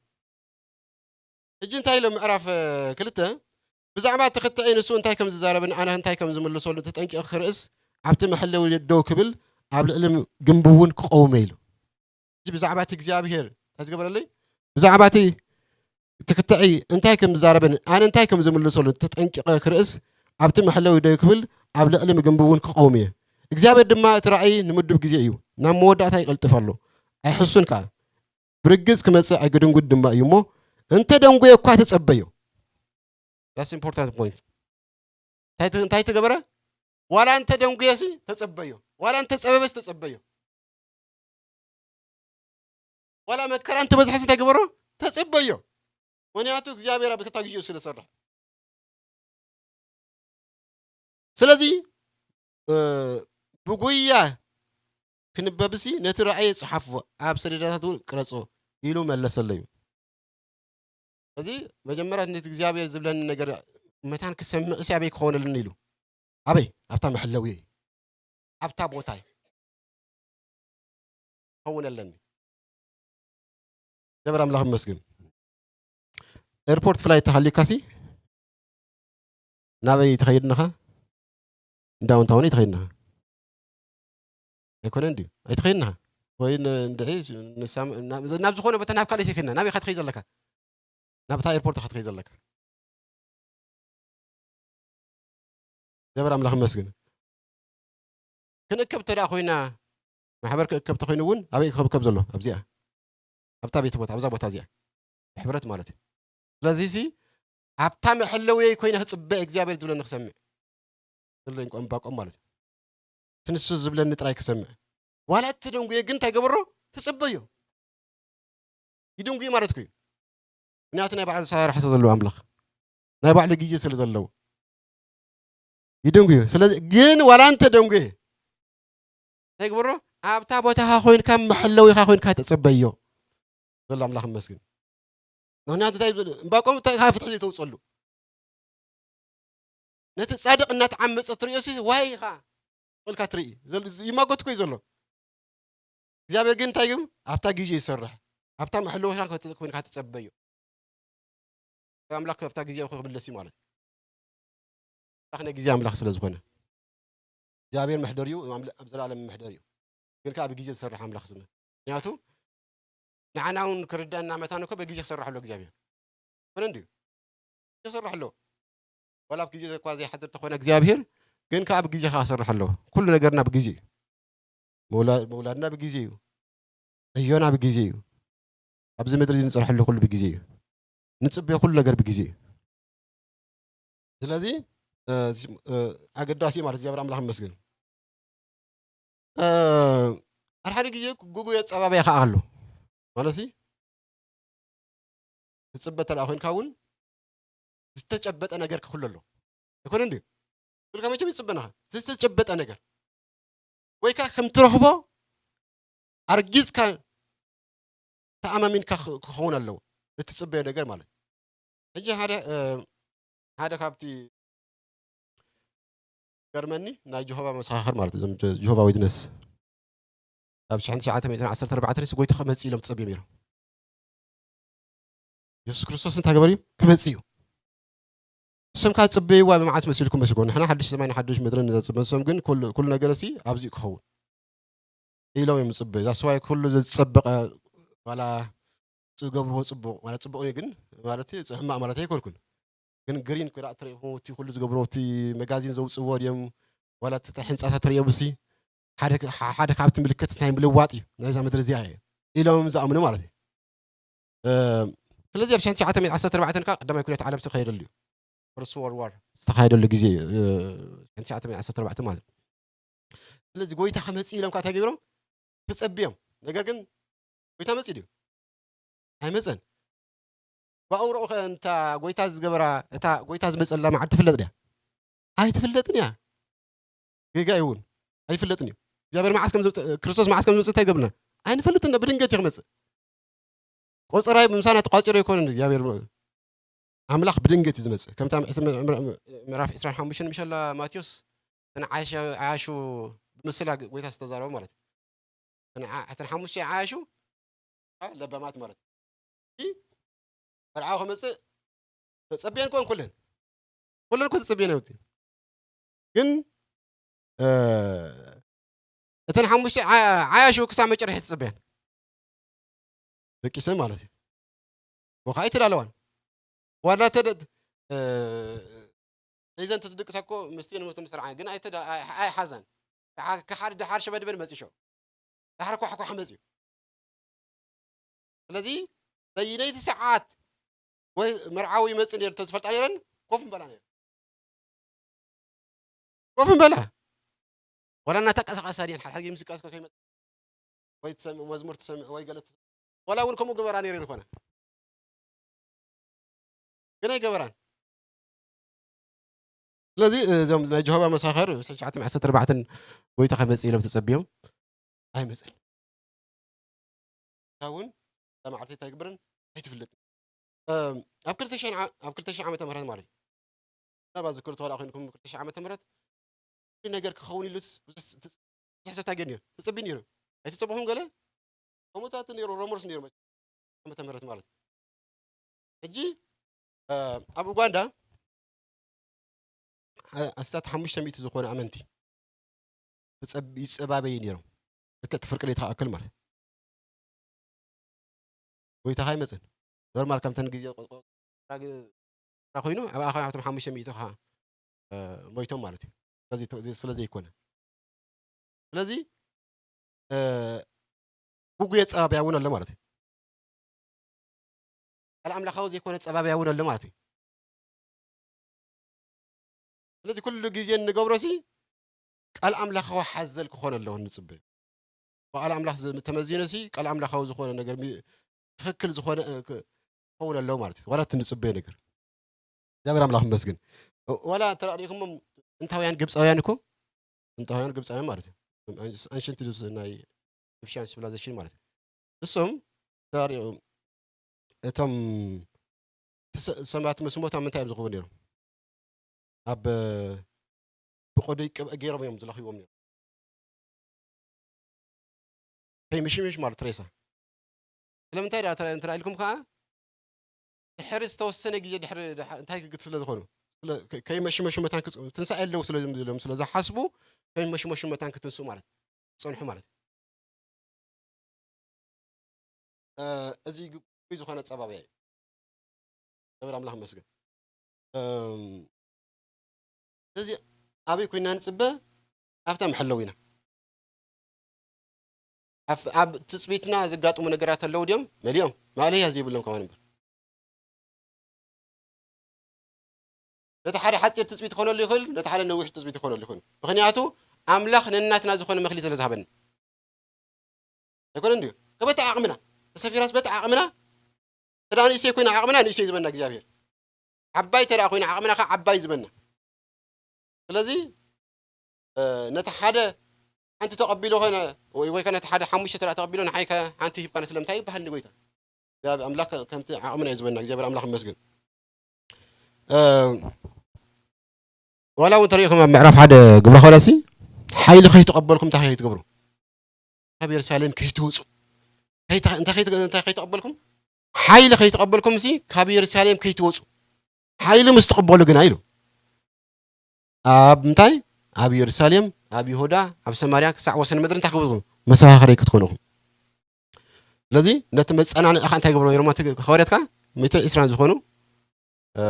ሕጂ እንታይ ኢሎ ምዕራፍ፣ እ፣ ክልተ፣ ብዛዕባ እቲ ክትዒ ንሱ እንታይ ከም ዝዛረብን ኣነ እንታይ ከም ዝምልሰሉ ተጠንቂቐ ክርእስ፣ ኣብቲ መሐለዊ ደው ክብል፣ ኣብ ልዕሊ ግንቢ እውን ክቐውም እየ ኢሉ። ሕጂ ብዛዕባ እቲ እግዚኣብሔር እንታይ ዝገበረለይ? ብዛዕባ እቲ፣ እቲ ክትዒ እንታይ ከም ዝዛረብን ኣነ እንታይ ከም ዝምልሰሉ ተጠንቂቐ ክርእስ፣ ኣብቲ መሐለዊ ደው ክብል፣ ኣብ ልዕሊ ግንቢ እውን ክቐውም እየ። እግዚኣብሔር ድማ እቲ ራእይ ንምዱብ ግዜ እዩ፣ ናብ መወዳእታ ይቐልጥፍ ኣሎ፣ ኣይሕሱን ከኣ። ብርግጽ ክመጽእ ኣይግድንጉድ ድማ እዩ እሞ፣ እንተ ደንጎየ እኳ ተጸበዮ። That's important point። እንታይ ተ-፣ እንታይ ተገበረ? ዋላ እንተ ደንጉየሲ ተጸበዮ። ዋላ እንተ ጸበበሲ ተጸበዮ። ዋላ መከራ እንተ በዝሐሲ እንታይ ገበሮ? ተጸበዮ። ምኽንያቱ እግዚኣብሔር ኣብ ክልተ ግዜኡ ስለ ዝሰርሕ። ስለዚ፣ እ፣ ብጉያ ክንበብሲ ነቲ ራእይ ጽሓፍዎ፣ ኣብ ሰሌዳታቱ ቅረጾ ኢሉ መለሰለዩ። እዚ መጀመርያ ነቲ እግዚኣብሔር ዝብለኒ ነገር መታን ክሰምዕሲ ኣበይ ክኸውን ኣለኒ ኢሉ። ኣበይ? ኣብታ መሐለዊየይ፣ ኣብታ ቦታይ ክኸውን ኣለኒ። ጀበር ኣምላኽ ይመስገን። ኤርፖርት ፍላይት ተሃሊካሲ ናበይ ትኸይድ ኣለኻ? ዳውን ታውን ትኸይድ ኣለኻ? ኣይኮነን ድዩ? ኣይትኸይድ ኣለኻ? ወይ ን-፣ እንድዒ ንሳም-፣ ናብ፣ ናብ ዝኾነ ቦታ ናብ ካልእ ትኸይድ ኣለኻ? ናበይ ኢኻ ትኸይድ ዘለካ? ናብታ ኤርፖርት ኢኻ ትኸይድ ዘለካ። ጀበር ኣምላኽ ይመስገን። ክንእከብ እንተ ደኣ ኮይና፣ ማሕበር ክእከብ ተኮይኑ እውን ኣበይ ክእከብ ዘሎ? ኣብዚኣ፣ ኣብታ ቤት ቦታ፣ ኣብዛ ቦታ እዚኣ፣ ብሕብረት ማለት እዩ። ስለዚ ሲ ኣብታ መሐለውየይ ኮይነ ክጽበ እግዚኣብሔር ዝብለኒ ክሰምዕ ዘለኒ፣ ዕንባቆም ማለት እዩ። እቲ ንሱ ዝብለኒ ጥራይ ክሰምዕ። ዋላ እተደንጉየ ግን እንታይ ገበሮ? ትጽበዮ። ይድንጉ ማለት እዩ። ምክንያቱ ናይ ባዕሉ ኣሰራርሓ ስለ ዘለዎ ኣምላኽ፣ ናይ ባዕሉ ግዜ ስለ ዘለዎ ይድንጉ። ስለዚ ግን ዋላ እንተ ደንጉየ እንታይ ግበሮ? ኣብታ ቦታኻ ኮይንካ መሐለዊኻ ኮይንካ ተጸበዮ ዘሎ ኣምላኽ ይመስገን። ምክንያቱ እንታይ ዝብል ዕንባቆም እንታይ ካብ ፍትሒ ዘይተውጸሉ ነቲ ጻድቕ እናተዓመጸ ትርእዮ ሲ ዋይ ኢኻ ኢልካ ትርኢ። ዘል-፣ ይማጎት እኮ እዩ ዘሎ። እግዚኣብሔር ግን እንታይ ግን ኣብታ ግዜ ይሰርሕ። ኣብታ መሐለዊኻ ኮይንካ ትጸበዮ። ኣምላኽ ኣብታ ግዜ ክምለስ እዩ ማለት እዩ። ኣምላኽ ናይ ግዜ ኣምላኽ ስለ ዝኾነ። እግዚኣብሔር መሕደር እዩ፣ ኣምለ-፣ ኣብ ዘላለም መሕደር እዩ። ግን ከኣ ብግዜ ዝሰርሕ ኣምላኽ ስመ። ምክንያቱ ንዓና እውን ክርዳና መታን እኮ ብግዜ ክሰርሕ ኣሎ እግዚኣብሔር። ኮነ እንድዩ። ይሰርሕ ኣሎ። ዋላ ኣብ ግዜ እኳ ዘይሓድር ተኾነ እግዚኣብሔር፣ ግን ከኣ ብግዜ ከኣ ክሰርሕ ኣሎ። ኩሉ ነገርና ብግዜ እዩ። መውላ-፣ መውላድና ብግዜ እዩ። ዕዮና ብግዜ እዩ። ኣብዚ ምድሪ እዚ ንጸንሐሉ ኩሉ ብግዜ እዩ። ንጽበዮ ኩሉ ነገር ብግዜ እዩ። ስለዚ፣ እ፣ ዚ-፣ እ፣ ኣገዳሲ እዩ ማለት እግዚኣብሔር ኣምላኽ ይመስገን። እ፣ ሓደ ሓደ ግዜ ጉጉ የጸባብያ ከኣ ኣሎ። ማለትሲ፣ ትጽበ እንተ ደኣ ኮይንካ እውን ዝተጨበጠ ነገር ክህሉ ኣሎ። ኣይኮነ እንድዩ? ኩልካ መቸም ይጽበናኻ። ዝተጨበጠ ነገር። ወይ ከኣ ከም ትረኽቦ ኣርጊጽካ ተኣማሚንካ ክ-፣ ክኸውን ኣለዎ። እትጽበዮ ነገር ማለት። ሕጂ ሓደ፣ እ፣ ሓደ ካብቲ ገርመኒ ናይ ጀሆቫ መሰኻኽር ማለት እዞም ጀ-፣ ጀሆቫ ዊትነስ ኣብ ሽሕን ትሽዓተ ሚእትን ዓሰርተ ኣርባዕተን ንስ ጎይታ ክመጽእ ኢሎም ትጸብዮም ነይሮም። የሱስ ክርስቶስ እንታይ ገበር እዩ? ክመጽእ እዩ። ንሶም ካብ ዝጽበይዋ ብመዓት መሲልኩም መስልኩም። ንሕና ሓድሽ ሰማይን ሓድሽ ምድርን ንዘጽበ፣ ንሶም ግን ኩሉ፣ ኩሉ ነገር ሲ ኣብዚ ክኸውን ኢሎም እዮም ዝጽበዩ። ዛስዋይ ኩሉ ዘዝጸበቐ ዋላ ዝገብርዎ ጽቡቕ፣ ማለት ጽቡቕ እዩ ግን፣ ማለት ሕማቕ ማለት ኣይኮንኩን። ግን ግሪን ክዳእ ትርእኹም፣ እቲ ኩሉ ዝገብርዎ፣ እቲ መጋዚን ዘውጽእዎ ድዮም፣ ዋላ እቲ ሕንጻታት ትርእዮም ሲ፣ ሓደ፣ ሓደ ካብቲ ምልክት ናይ ምልዋጥ እዩ፣ ናይዛ ምድሪ እዚኣ እዩ ኢሎም ዝኣምኑ ማለት እዩ። እ፣ ስለዚ ኣብ ሽሕን ትሽዓተ ሚእትን ዓሰርተ ኣርባዕተን ከኣ ቀዳማይ ኩናት ዓለም ዝተኻየደሉ እዩ። ፈርስት ወርልድ ዋር ዝተኻየደሉ ግዜ እዩ፣ እ፣ ሽሕን ትሽዓተ ሚእትን ዓሰርተ ኣርባዕተን ማለት እዩ። ስለዚ ጎይታ ክመጽእ ኢሎም ከኣ እንታይ ገይሮም? ተጸብዮም። ነገር ግን ጎይታ መጽእ ድዩ? ኣይመጸን። ብኣውርኡ ከ እንታ ጎይታ ዝገበራ፣ እታ ጎይታ ዝመጸላ መዓልቲ ትፍለጥ ድያ? ኣይትፍለጥን እያ። ጌጋ እዩ እውን። ኣይፍለጥን እዩ። እግዚኣብሔር መዓስ ከም ዝመጽእ፣ ክርስቶስ መዓስ ከም ዝመጽእ እንታይ ይገብርና? ኣይንፈልጥን ኢና። ብድንገት እዩ ክመጽእ። ቆጸራ ምሳና ተቋጺሩ ኣይኮነን እግዚኣብሔር። ኣምላኽ ብድንገት እዩ ዝመጽእ። ከምታ ምዕስ-፣ ምዕራፍ ዕስራን ሓሙሽተን ምሸላ ማቴዎስ፣ እተን ዓያሽ-፣ ዓያሹ ብምስላ ጎይታ ዝተዛረበ ማለት እዩ። እተን ዓ-፣ እተን ሓሙሽተ ዓያሹ፣ አ፣ ለባማት ማለት እዩ። መርዓዊ ክመጽእ ተጸብየን ኮን ኩለን። ኩለን እኮ ተጸብየን እዩ። ግን፣ እ፣ እተን ሓሙሽተ ዓ-፣ ዓያሹ ክሳብ መጨረሻ ተጸብየን። ደቂሰን ማለት እዩ። ወኻ ኣይተዳለዋን። ዋላ ተደ-፣ እ፣ ተይዘን ተትድቅሳ እኮ ምስቲ ንሞት ምስርዓ ግን ኣይተዳ-፣ ኣይ-፣ ኣይሓዛን። ክሓ-፣ ክሓድ ደሓር ሸበድበድ መጺሾ። ደሓር ኳሕኳሕ መጺኡ። ስለዚ በይነይቲ ሰዓት ወይ መርዓዊ ይመጽእ ነይሩ እንተዝፈልጣ ነይረን ኮፍ ምበላ ነይረን። ኮፍ ምበላ። ዋላ እናተንቀሳቐሳ ድየን ሓድሓደ ግዜ ሙዚቃ እስከ ከይመጽእ ወይ ትሰምዕ፣ መዝሙር ትሰምዕ ወይ ገለ ትሰምዕ። ዋላ እውን ከምኡ ግበራ ነይረን ይኾና። ግን ኣይገበራን። ስለዚ እዞም ናይ ጀሆቫ መሳኸር ዕስራን ትሽዓተ ሚእትን ዓሰርተ ኣርባዕተን ጎይታ ከመጽእ ኢሎም ተጸብዮም ኣይመጽእን። እታ እውን እታ መዓልቲ እንታይ ግብርን ኣይትፍለጥን። እም፣ ኣብ ክልተ ሽሕን ዓ-፣ ኣብ ክልተ ሽሕ ዓመተ ምህረት ማለት እዩ። ምናልባት ዝክር ተዋላ ኮይንኩም ክልተ ሽሕ ዓመተ ምህረት እዚ ነገር ክኸውን ኢሉስ ብዙሕ ስ-፣ ትጽ-፣ ብዙሕ ሰብ ታገን ነይሩ። ትጽቢ ነይሩ። ኣይትጸበኹም ገለ? ከምኡታት ነይሩ፣ ሮመርስ ነይሩ መቸም። ዓመተ ምህረት ማለት። ሕጂ፣ እ፣ ኣብ ኡጋንዳ፣ እ፣ ኣስታት ሓሙሽተ ሚእቲ ዝኾነ ኣመንቲ ይጸብ-፣ ይጸባበዩ ነይሮም። ልክዕ እቲ ፍርቂ ለይቲ ክኣክል ማለት። ጎይታ ከኣ ኣይመጽእን። ኖርማል ከምተን ግዜ ቆ-፣ ቆ-፣ ቆ-፣ ራ-፣ ራ-፣ ኮይኑ፣ ኣብ ኣኻ-፣ ኣብቶም ሓሙሽተ ሚእቲ ከኣ፣ እ፣ ሞይቶም ማለት እዩ። ስለዚ ተ-፣ ስለ ዘይኮነ። ስለዚ፣ እ፣ ግጉይ ኣጸባብያ እውን ኣሎ ማለት እዩ። ቃል ኣምላኻዊ ዘይኮነ ኣጸባብያ እውን ኣሎ ማለት እዩ። ስለዚ ኩሉ ግዜ እንገብሮሲ ቃል ኣምላኻዊ ሓዘል ክኾን ኣለዎ ንጽበዮ። ብቃል ኣምላኽ ዝ-፣ ተመዚኑሲ ቃል ኣምላኻዊ ዝኾነ ነገር ሚ-፣ ትኽክል ዝኾነ፣ እ፣ ክ-፣ ክኸውን ኣለዎ ማለት እዩ። ዋላ እቲ ንጽበዮ ነገር። እግዚኣብሔር ኣምላኽ ይመስገን። እ፣ ዋላ እንተ ርኢኹሞም ጥንታውያን ግብጻውያን እኮ፣ ጥንታውያን ግብጻውያን ማለት እዩ። ኣንሽ-፣ ኣንሽንት ናይ ኢጂፕሽያን ሲቪላይዜሽን ማለት እዩ። ንሶም ተራሪኦም እቶም እቲ ሰ-፣ ሰባት ምስ ሞት ኣብ ምንታይ እዮም ዝኸቡ ነይሮም? ኣብ ብቆደይ ቅብአ ገይሮም እዮም ዝለኽይዎም ነይሮም። ከይምሽምሽ ማለት ሬሳ። ስለምንታይ ደኣ እንተ-፣ እንተ ኢልኩም ከኣ ድሕሪ ዝተወሰነ ግዜ ድሕሪ ድሓ-፣ እንታይ ክግት ስለ ዝኾኑ፣ ስለ ከ-፣ ከይመሽመሹ መታን ክጽ-፣ ትንሳኤ ኣለዉ ስለ ዝም-፣ ኢሎም ስለ ዝሓስቡ ከይመሽመሹ መታን ክትንስኡ ማለት ጸንሑ ማለት እዩ። እ፣ እዚ ግጉይ ዝኾነ ኣጸባብያ እዩ። እግዚኣብሔር ኣምላኽ ይመስገን። እም፣ ስለዚ ኣበይ ኮይና ንጽበ? ኣብታ መሐለዊ ኢና። ኣብ፣ ኣብ ትጽቢትና ዘጋጥሙ ነገራት ኣለዉ ድዮም? መሊኦም። ማእለያ ዘይብሎም ከማን እምበር። ነቲ ሓደ ሓጺር ትጽቢት ክኾነሉ ይኽእል፣ ነቲ ሓደ ነዊሕ ትጽቢት ክኾነሉ ይኽእል። ምኽንያቱ ኣምላኽ ነናትና ዝኾነ መኽሊት ስለ ዝሃበና። ኣይኮነን ድዩ? ከበቲ ዓቕምና፣ ተሰፊራስ በቲ ዓቕምና፣ ተዳ ንእሽተይ ኮይና ዓቕምና ንእሽተይ ዝበና እግዚኣብሔር። ዓባይ ተዳ ኮይና ዓቕምና ከ ዓባይ ዝበና። ስለዚ፣ እ፣ ነቲ ሓደ ሓንቲ ተቐቢሉ ኾነ፣ ወይ፣ ወይ ከ ነቲ ሓደ ሓሙሽተ ተዳ ተቐቢሉ ንሓይ ከ ሓንቲ ሂብካ ስለምንታይ ይበሃል ንጎይታ? እግዚኣብሔር ኣምላኽ ከ-፣ ከምቲ ዓቕምና እዩ ዝበና። እግዚኣብሔር ኣምላኽ ይመስገን። እ፣ ዋላ እውን ተሪኢኹም ኣብ ምዕራፍ ሓደ ግብረ ሐዋርያትሲ፣ ሓይሊ ከይተቐበልኩም እንታይ ከይትገብሩ? ካብ የሩሳሌም ከይትወጹ። ከይተ-፣ እንታይ ከይት-፣ እንታይ ከይተቐበልኩም? ሓይሊ ከይተቐበልኩም ሲ ካብ የሩሳሌም ከይትወጹ። ሓይሊ ምስ ትቕበሉ ግና ኢሉ። ኣብ ምንታይ? ኣብ የሩሳሌም፣ ኣብ ይሁዳ፣ ኣብ ሰማርያ፣ ክሳዕ ወሰን ምድሪ እንታይ ክብሉ? መሰኻኽረይ ክትኮኑ ኢኹም። ስለዚ ነቲ መጸናንዒ ኸኣ እንታይ ገብሮ ነይሮም? እቲ ሐዋርያት ከኣ ሚእትን ዕስራን ዝኾኑ፣ እ፣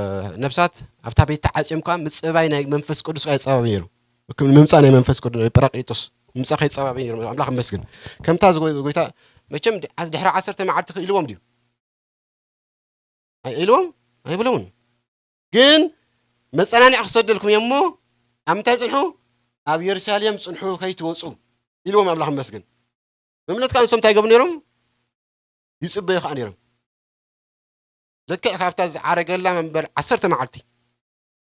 ነፍሳት ኣብታ ቤት ተዓጽዮም ከኣ ምጽባይ ናይ መንፈስ ቅዱስ ከኣ ይጸባበ ነይሩ። ምምጻእ ናይ መንፈስ ቅዱስ፣ ናይ ጳራቅሊጦስ ምምጻእ ከይጸባበ ነይሮም። ኣምላኽ ይመስገን። ከምታ ዝጎ-፣ ጎይታ መቸም ድ-፣ ድሕሪ ዓሰርተ መዓልቲ ክኢልዎም ድዩ? ኣይ-፣ ኢልዎም? ኣይብለውን። ግን መጸናንዒ ክሰደልኩም እየ እሞ ኣብ ምንታይ ጽንሑ? ኣብ የሩሳሌም ጽንሑ ከይትወጹ ኢልዎም ኣምላኽ ይመስገን። ብምነት ከኣ ንሶም እንታይ ይገብሩ ነይሮም? ይጽበዩ ከኣ ነይሮም። ልክዕ ካብታ ዝዓረገላ መበል ዓሰርተ መዓልቲ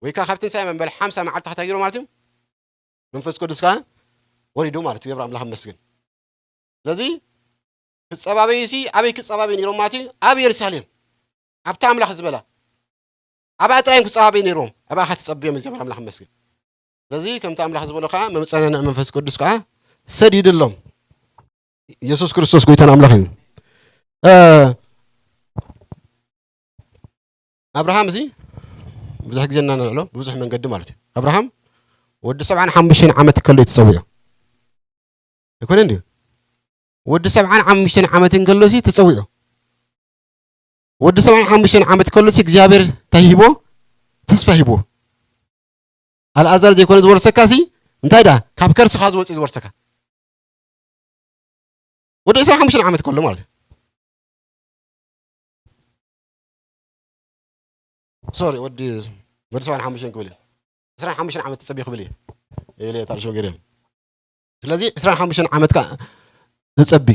ወይ ከኣ ካብ ትንሳኤ መበል ሓምሳ መዓልቲ ከታይ ገይሩ ማለት እዩ። መንፈስ ቅዱስ ከኣ ወሪዱ ማለት እዩ። ገብረ ኣምላኽ ይመስገን። ስለዚ ክጸባበዩሲ ኣበይ ክጸባበዩ ነይሮም ማለት እዩ? ኣብ የሩሳሌም ኣብታ ኣምላኽ ዝበላ ኣብኣ ጥራይ እዮም ክጸባበዩ ነይሮም። ኣብኣ ከኣ ተጸብዮም እግዚኣብሔር ኣምላኽ ይመስገን። ስለዚ ከምቲ ኣምላኽ ዝበሎ ከኣ መመጸናንዒ መንፈስ ቅዱስ ከኣ ሰዲድሎም። ኢየሱስ ክርስቶስ ጎይታን ኣምላኽ እዩ። እ፣ ኣብርሃም እዚ ብዙሕ ግዜ እናነልዕሎ ብብዙሕ መንገዲ ማለት እዩ። ኣብርሃም ወዲ ሰብዓን ሓሙሽተን ዓመት ከሎ እዩ ተጸዊዑ። ኣይኮነን ድዩ? ወዲ ሰብዓን ሓሙሽተን ዓመት እንከሎሲ ተጸዊዑ። ወዲ ሰብዓን ሓሙሽተን ዓመት ከሎሲ እግዚኣብሔር እንታይ ሂቦ? ተስፋ ሂቦ። ኣልኣዛር ዘይኮነ ዝወርሰካሲ እንታይ ደኣ? ካብ ከርስኻ ዝወጽእ ዝወርሰካ። ወዲ ዕስራን ሓሙሽተን ዓመት ከሎ ማለት እዩ። ሶሪ፣ ወዲ፣ ወዲ ሰብዓን ሓሙሽተን ክብል እዩ። ዕስራን ሓሙሽተን ዓመት ትጸቢ ክብል እዩ። ኢለ ታርሾ ገይረ። ስለዚ ዕስራን ሓሙሽተን ዓመት ከኣ ትጸቢ።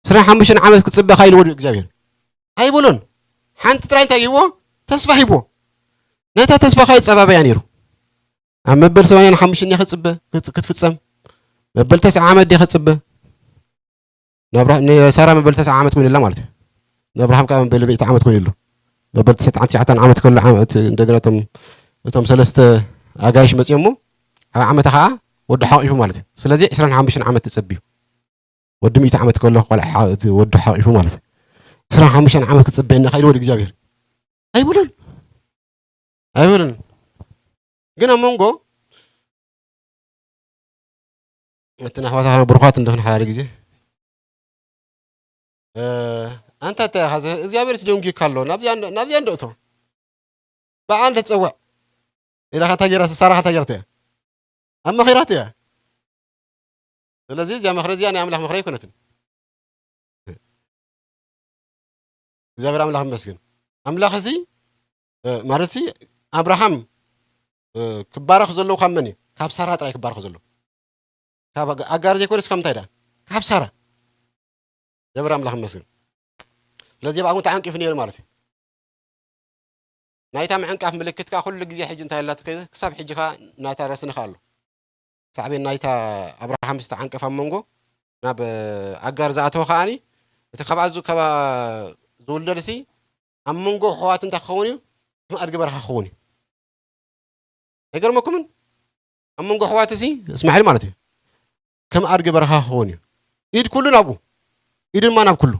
ዕስራን ሓሙሽተን ዓመት ክጽበ ካይልዎ ድዩ እግዚኣብሔር? ኣይበሎን። ሓንቲ ጥራይ እንታይ ሂብዎ? ተስፋ ሂብዎ። ነታ ተስፋ ከኣ ይጸባበያ ነይሩ። ኣብ መበል ሰማንያን ሓሙሽተን ድየ ክጽበ፣ ክጽ-፣ ክትፍጸም? መበል ተስዓ ዓመት ድየ ክጽበ? ንኣብራ-፣ ንሳራ መበል ተስዓ ዓመት ኮይኑላ ማለት እዩ። ንኣብርሃም ከኣ መበል ሚእቲ ዓመት ኮይኑሉ። መበል ተስዓን ትሽዓተን ዓመት ከሎ ዓመት እንደገና እቶም፣ እቶም ሰለስተ ኣጋይሽ መጺኦም እሞ ኣብ ዓመታ ከኣ ወዲ ሓቂፉ ማለት እዩ። ስለዚ ዕስራን ሓሙሽተን ዓመት ትጸብዩ። ወዲ ሚእቲ ዓመት ከሎ ቆልዓ ሓ-፣ እቲ ወዲ ሓቂፉ ማለት እዩ። ዕስራን ሓሙሽተን ዓመት ክጽበየና ከ ኢልዎ ድእግዚኣብሔር? ኣይብሉን። ኣይብሉን። ግን ኣብ መንጎ እቲ ኣሕዋት ብሩኻት እንደኽን ሓደ ግዜ፣ እ፣ ኣንታ እንታይ ኢኻ ዘ-፣ እግዚኣብሔር ስደንጊካ ኣሎ። ናብዚኣ እንዶ-፣ ናብዚኣ እንዶ እቶ። ብኣ እንዶ ትጸውዕ። ኢላ ኸታ ጌራ ሳራ ኸታ ጌርት እያ ኣመኺራት እያ። ስለዚ እዚኣ ምኽሪ እዚኣ ናይ ኣምላኽ ምኽሪ ኣይኮነትን። እግዚኣብሔር ኣምላኽ ይመስገን። ኣምላኽ እዚ ማለት ሲ ኣብርሃም ክባረኽ ዘለዎ ካብ መን እዩ? ካብ ሳራ ጥራይ ክባረኽ ዘለዎ። ካብ ኣጋር ዘይኮነስ ካብ እንታይ ዳ? ካብ ሳራ። እግዚኣብሔር ኣምላኽ ይመስገን። ስለዚ ኣብኡ ተዓንቂፉ ነይሩ ማለት እዩ። ናይታ ምዕንቃፍ ምልክት ከኣ ኩሉ ግዜ ሕጂ እንታይ ኣላ ትኸ-፣ ክሳብ ሕጂ ከኣ ናታ ረስኒ ከኣ ኣሎ። ሳዕቤን ናይታ ኣብርሃም ዝተዓንቀፈ ኣብ መንጎ ናብ ኣጋር ዝኣተወ ከኣኒ እቲ ካብኣ ዝ-፣ ካብኣ ዝውለድሲ ኣብ መንጎ ኣሕዋት እንታይ ክኸውን እዩ? ከም ኣድጊ በረኻ ክኸውን እዩ። ኣይገርመኩምን? ኣብ መንጎ ኣሕዋትሲ እስማዒል ማለት እዩ። ከም ኣድጊ በረኻ ክኸውን እዩ። ኢድ ኩሉ ናብኡ፣ ኢድ ድማ ናብ ኩሉ።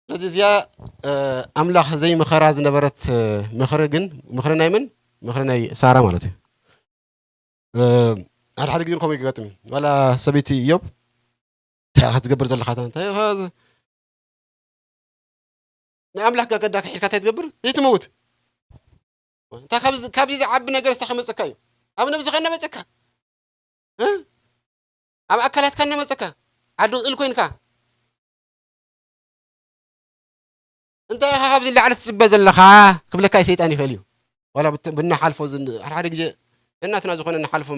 ስለዚ እዚኣ ኣምላኽ ዘይምኸራ ዝነበረት ምኽሪ ግን ምኽሪ ናይ መን? ምኽሪ ናይ ሳራ ማለት እዩ። ሓደ ሓደ ግዜ ከምኡ ይገጥም እዩ። ዋላ ሰበይቲ እዮብ እንታይ ኢኻ ክትገብር ዘለኻ? እንታይ ኢኻ ንኣምላኽ ጋገዳ ክሒድካ እንታይ ትገብር? ዘይትመውት። እንታይ ካብዚ ዝዓቢ ነገር ስታ ከመፀካ እዩ? ኣብ ነብስኻ እናመፀካ ኣብ ኣካላትካ እናመፀካ ዓዲ እል ኮይንካ እንታይ ኢኻ ካብዚ ላዕሊ ትፅበ ዘለኻ ክብለካ ሰይጣን ይኽእል እዩ። ዋላ ብናሓልፎ ሓደ ሓደ ግዜ እናትና ዝኾነ እናሓልፎ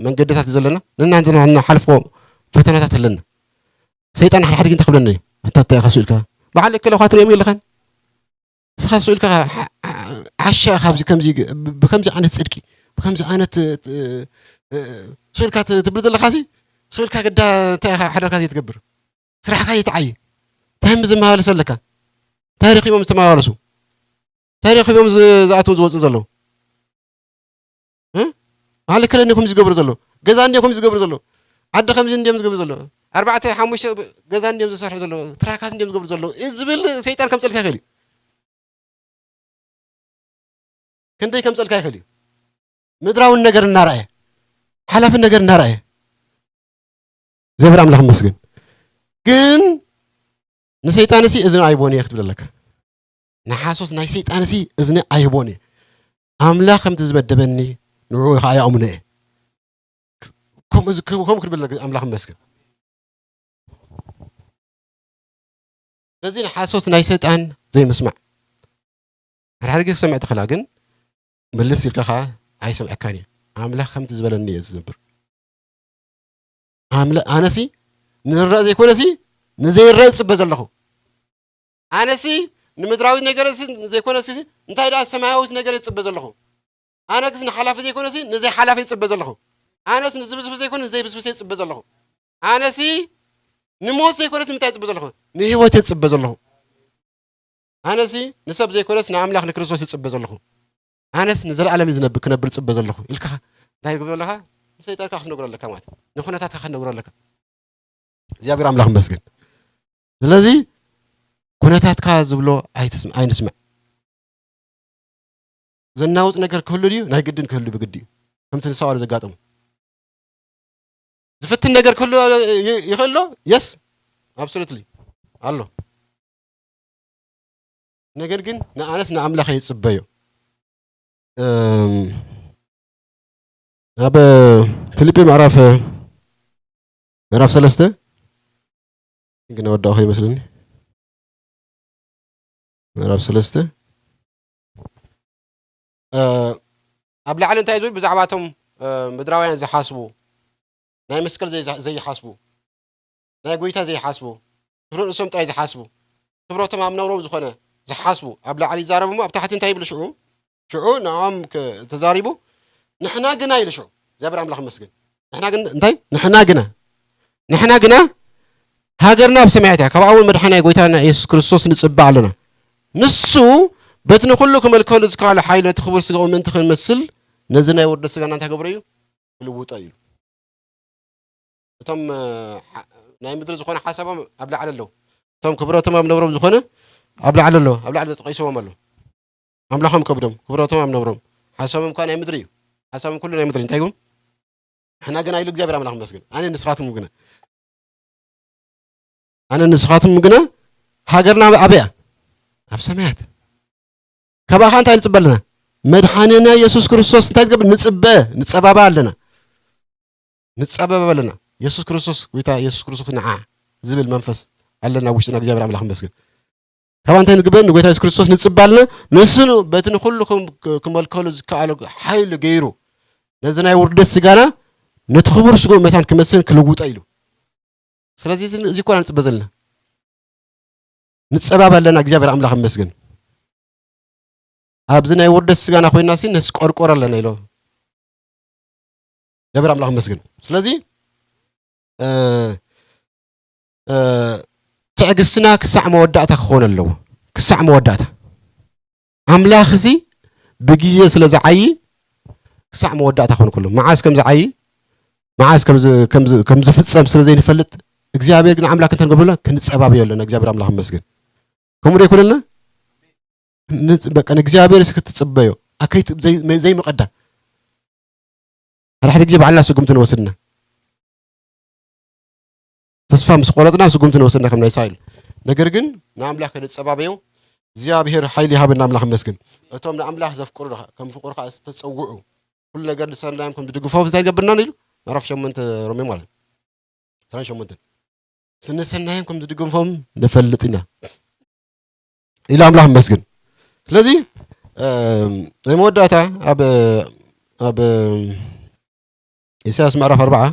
መንገድታት ዘለና ንናትና እናሓልፎ ፈተናታት ኣለና። ሰይጣን ሓደ ሓደ ግዜ እንታይ ክብለና እዩ? ኣታ እንታይ ኢኻ ስኢልካ በዓል እከለ እኳ ትሪኦም የለኻን እስኻ ስኢልካ ሓሻ ካብዚ ከምዚ ብከምዚ ዓይነት ፅድቂ ብከምዚ ዓይነት ስኢልካ ትብል ዘለኻ ስኢልካ ግዳ እንታይ ኢኻ ሓደርካ ዘይትገብር ስራሕካ ይትዓይ። እንታይ ምዝመላለስ ኣለካ? እንታይ ረኺቦም ዝተመላለሱ? እንታይ ረኺቦም ዝኣትዉ ዝወፁ ዘለዉ? ማለት ከለ እንዲኹም ዝገብሩ ዘለዉ ገዛ እንዲኹም ዝገብሩ ዘለዉ ዓዲ ከምዚ እንዲዮም ዝገብሩ ዘለዉ ኣርባዕተ ሓሙሽተ ገዛ እንዲዮም ዝሰርሑ ዘለዉ ትራካት እንዲዮም ዝገብሩ ዘለዉ ዝብል ሰይጣን ከምፀልካ ይኽእል እዩ። ክንደይ ከምፀልካ ይኽእል እዩ። ምድራውን ነገር እናረኣየ ሓላፍን ነገር እናረኣየ እግዚኣብሔር ኣምላኽ ይመስገን። ግን ንሰይጣን ሲ እዝኒ ኣይቦን እየ ክትብል ኣለካ። ንሓሶት ናይ ሰይጣን ሲ እዝኒ ኣይቦን እየ። ኣምላኽ ከምቲ ዝመደበኒ ንዕኡ ከዓ ይኣምኖ እየ። ከምኡ ከምኡ ክብል ኣምላኽ ይመስገን። ስለዚ ንሓሶት ናይ ሰይጣን ዘይምስማዕ ሓድሓደ ግዜ ክሰምዕ ትኽእላ ግን ምልስ ኢልካ ከዓ ኣይሰምዐካን እየ። ኣምላኽ ከምቲ ዝበለኒ እየ ዝነብር። ኣነሲ ንዝረአ ዘይኮነሲ ንዘይረአ ዝፅበ ዘለኹ ኣነሲ ንምድራዊ ነገር ዘይኮነሲ እንታይ ደኣ ሰማያዊት ነገር ይፅበ ዘለኹ ኣነግስ ንሓላፊ ዘይኮነሲ ንዘይሓላፊ ይፅበ ዘለኹ ኣነስ ንዝብስብስ ዘይኮነ ንዘይብስብስ ይፅበ ዘለኹ ኣነሲ ንሞት ዘይኮነስ ንምንታይ ይፅበ ዘለኹ ንህይወት ይፅበ ዘለኹ ኣነሲ ንሰብ ዘይኮነስ ንኣምላኽ ንክርስቶስ ይፅበ ዘለኹ ኣነስ ንዘለኣለም ዝነብ ክነብር ፅበ ዘለኹ ኢልካ እንታይ ትገብር ኣለኻ ንሰይጣንካ ክትነግሮ ኣለካ ማለት ንኩነታትካ ክትነግሮ ኣለካ እግዚኣብሔር ኣምላኽ መስግን ስለዚ ኩነታትካ ዝብሎ ኣይንስማዕ ዘናውፅ ነገር ክህሉ ድዩ ናይ ግድን ክህሉ ብግዲ እዩ ከምቲ ንሳዋሉ ዘጋጠሙ ዝፍትን ነገር ክህሉ ይኽእሎ የስ ኣብሶሉትሊ ኣሎ ነገር ግን ንኣነስ ንኣምላኽ ይፅበዮ ኣብ ፊልጲ ምዕራፍ ምዕራፍ ሰለስተ ግን ወዳእኹ ይመስለኒ ምዕራፍ ሰለስተ ኣብ ላዕሊ እንታይ ዝብል ብዛዕባ እቶም ምድራውያን ዝሓስቡ ናይ መስቀል ዘይሓስቡ ናይ ጎይታ ዘይሓስቡ ክብሪ ርእሶም ጥራይ ዝሓስቡ ክብረቶም ኣብ ነውሮም ዝኾነ ዝሓስቡ ኣብ ላዕሊ ይዛረቡ ኣብ ታሕቲ እንታይ ይብሉ ሽዑ ሽዑ ንኦም ተዛሪቡ ንሕና ግና ኢሉ ሽዑ እግዚኣብሔር ኣምላኽ መስግን ንሕና ግን እንታይ ንሕና ግና ንሕና ግና ሃገርና ኣብ ሰማያት እያ ካብኣ እውን መድሓና ጎይታና የሱስ ክርስቶስ ንፅበ ኣለና ንሱ በቲ ንኩሉ ክመልከሉ ዝከኣሉ ሓይሊ ነቲ ክቡር ስጋኡ ምእንቲ ክንመስል ነዚ ናይ ወርዶ ስጋና እንታይ ገብሮ እዩ ክልውጦ እዩ እቶም ናይ ምድሪ ዝኾነ ሓሳቦም ኣብ ላዕሊ ኣለዉ እቶም ክብረቶም ኣብ ነብሮም ዝኾነ ኣብ ላዕሊ ኣለዉ ኣብ ላዕሊ ተጠቂስዎም ኣለዉ ኣምላኾም ከብዶም ክብረቶም ኣብ ነብሮም ሓሳቦም እኳ ናይ ምድሪ እዩ ሓሳቦም ኩሉ ናይ ምድሪ እንታይ ይግም ንሕና ግና ኢሉ እግዚኣብሔር ኣምላኽ መስግን ኣነ ንስኻትኩም ግና ኣነ ንስኻትኩም ግና ሃገርና ኣበያ ኣብ ሰማያት ካባኻ እንታይ ንጽበ ኣለና? መድሓኒና የሱስ ክርስቶስ እንታይ ዝገብር ንጽበ፣ ንጸባባ ኣለና። ንጸባባ ኣለና። የሱስ ክርስቶስ፣ ጎይታ የሱስ ክርስቶስ ንዓ ዝብል መንፈስ ኣለና ኣብ ውሽጥና። እግዚኣብሔር ኣምላኽ ይመስገን። ካብ እንታይ ንግበር? ንጎይታ የሱስ ክርስቶስ ንጽበ ኣለና። ንሱ ን-፣ በቲ ንኹሉ ክም-፣ ክ-፣ ክመልከሉ ዝከኣሎ ሓይሊ ገይሩ ነዚ ናይ ውርደት ስጋና ነቲ ክቡር ስግኡ መታን ክመስል ክልውጦ ኢሉ። ስለዚ እዚ፣ እዚ እኮ ኢና ንጽበ ዘለና። ንጸባብ ኣለና፣ እግዚኣብሔር ኣምላኽ ይመስገን። ኣብዚ ናይ ውርደት ስጋና ኮይና ሲ ነስቆርቆር ኣለና ኢሎ። እግዚኣብሔር ኣምላኽ ይመስገን። ስለዚ፣ እ፣ እ፣ ትዕግስትና ክሳዕ መወዳእታ ክኾን ኣለዎ። ክሳዕ መወዳእታ። ኣምላኽ ሲ ብግዜ ስለ ዝዓዪ ክሳዕ መወዳእታ ክኾን ከሎ። መዓስ ከም ዝዓዪ፣ መዓስ ከም ዝ-፣ ከም ዝ-፣ ከም ዝፍጸም ስለ ዘይንፈልጥ፣ እግዚኣብሔር ግን ኣምላኽ እንታይ ንገብረና? ክንጸባበዮ ኣለና። እግዚኣብሔር ኣምላኽ ይመስገን። ከምኡ ዶ ይኮነልና? ንጽ-፣ በቃ ንእግዚኣብሔር ሲ ክትጽበዮ። ኣከይት-፣ ዘይ-፣ ዘይምቐዳ። ሓደ ሓደ ግዜ ባዕልና ስጉምቲ ንወስድና። ተስፋ ምስ ቆረጽና ስጉምቲ ንወስድና ከም ናይ ሳይል። ነገር ግን ንኣምላኽ ክንጸባበዮ እግዚኣብሔር ሓይሊ ይሃበና። ኣምላኽ ይመስገን። እቶም ንኣምላኽ ዘፍቅሩ ደኻ፣ ከም ፍቕሩ ከኣ ዝተጸውዑ፣ ኩሉ ነገር ንሰናዮም ከም ዝድግፎ እንታይ ይገብርና ኢሉ? ምዕራፍ ሸሞንተ ሮሜ ማለት እዩ። ዕስራን ሸሞንተን። ንሰናዮም ከም ዝድግፎም ንፈልጥ ኢና ኢሉ ኣምላኽ ይመስገን። ስለዚ፣ እም፣ ናይ መወዳእታ ኣብ፣ ኣብ፣ እም፣ ኢሳያስ ምዕራፍ ኣርባዓ፣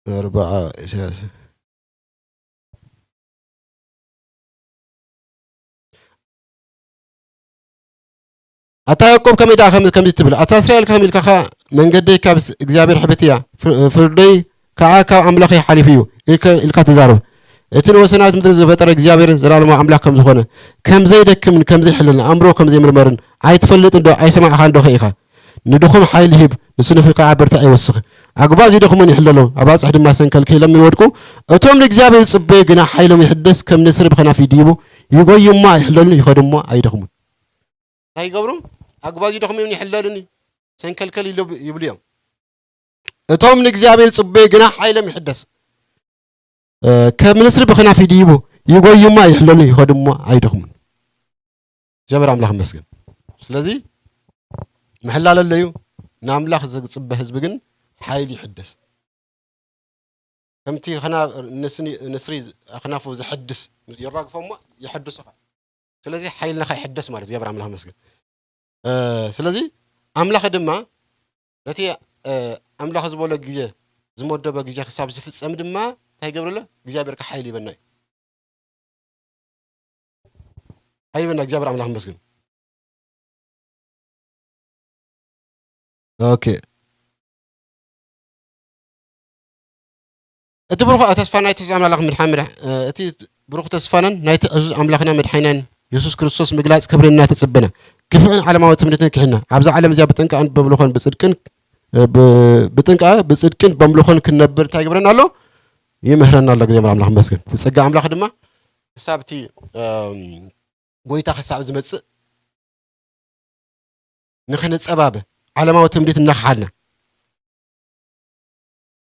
ኣርባዓ ኢሳያስ። ኣታ ያዕቆብ ከመይ ደኣ ከም-፣ ከምዚ ትብል? ኣታ እስራኤል ከመይ ኢልካ ኸኣ መንገደይ ካብ ስ-፣ እግዚኣብሔር ሕብቲ እያ፣ ፍር-፣ ፍርደይ ከኣ ካብ ኣምላኸይ ሓሊፉ እዩ ኢልከ-፣ ኢልካ ትዛረብ? እቲ ንወሰናት ምድሪ ዝፈጠረ እግዚኣብሔር ዘላለማዊ ኣምላኽ ከም ዝኾነ፣ ከም ዘይደክምን ከም ዘይሕለልን፣ ኣእምሮ ከም ዘይምርመርን ኣይትፈልጥን ዶ? ኣይሰማዕኻን ዶ ኢኻ? ንድኹም ሓይሊ ሂብ፣ ንስኑፍ ከኣ ብርታዕ ይወስኽ። ኣግባዝ ይደኽሙን ይሕለሉን፣ ኣባጽሕ ድማ ሰንከልከሎም ይወድቁ። እቶም ንእግዚኣብሔር ዝጽበዩ ግና ሓይሎም ይሕደስ፣ ከም ንስሪ ብኸናፍ ይድይቡ፣ ይጎዩ እሞ ኣይሕለሉን፣ ይኸዱ እሞ ኣይደኽሙን። እንታይ ይገብሩ? ኣግባዝ ይደኽሙን ይሕለሉን፣ ሰንከልከል ይሉ-፣ ይብሉ እዮም። እቶም ንእግዚኣብሔር ዝጽበዩ ግና ሓይሎም ይሕደስ። እ፣ ከም ንስሪ ብኸናፍ ይድይቡ፣ ይጎዩ እሞ ኣይሕለሉን፣ ይኸዱ እሞ ኣይደኽሙን። እግዚኣብሔር ኣምላኽ ይመስገን። ስለዚ ምሕላል ኣሎ እዩ። ንኣምላኽ ዝጽበ ህዝቢ ግን ሓይል ይሕደስ። ከምቲ ኸና-፣ ንስኒ-፣ ንስሪ ኣኽናፉ ዘሐድስ ይራግፎ እሞ የሐድሶ ኸኣ። ስለዚ ሓይልና ኸኣ ይሕደስ ማለት እግዚኣብሔር ኣምላኽ ይመስገን። እ፣ ስለዚ ኣምላኽ ድማ ነቲ፣ እ፣ ኣምላኽ ዝበሎ ግዜ፣ ዝመደቦ ግዜ ክሳብ ዝፍጸም ድማ እንታይ ይገብር ኣሎ? እግዚኣብሔር ከኣ ሓይሊ ይበና እዩ። ሓይሊ ይበና እግዚኣብሔር ኣምላኽ ይመስገን። ኦኬ። እቲ ብሩኽ ተስፋ ናይቲ ዕዙዝ ኣምላኽ መድሓ-፣ መድሓ-፣ እ፣ እቲ ብሩኽ ተስፋናን ናይቲ ዕዙዝ ኣምላኽና መድሓኒናን የሱስ ክርስቶስ ምግላጽ ክብሪ እናተጸበና፣ ግፍዕን ዓለማዊ ትምኒትን ክሒድና፣ ኣብዛ ዓለም እዚኣ ብጥንቃቕን በምልኾን ብጽድቅን፣ እ፣ ብ-፣ ብጥንቃ-፣ ብጽድቅን በምልኾን ክንነብር እንታይ ይገብረና ኣሎ? ይምህረና ኣሎ። እግዚኣብሔር ኣምላኽ ይመስገን። እቲ ጸጋ ኣምላኽ ድማ ክሳብ እቲ፣ እም፣ ጎይታ ክሳብ ዝመጽእ ንኽንጸባበ፣ ዓለማዊ ትምኒት እናኸሓድና፣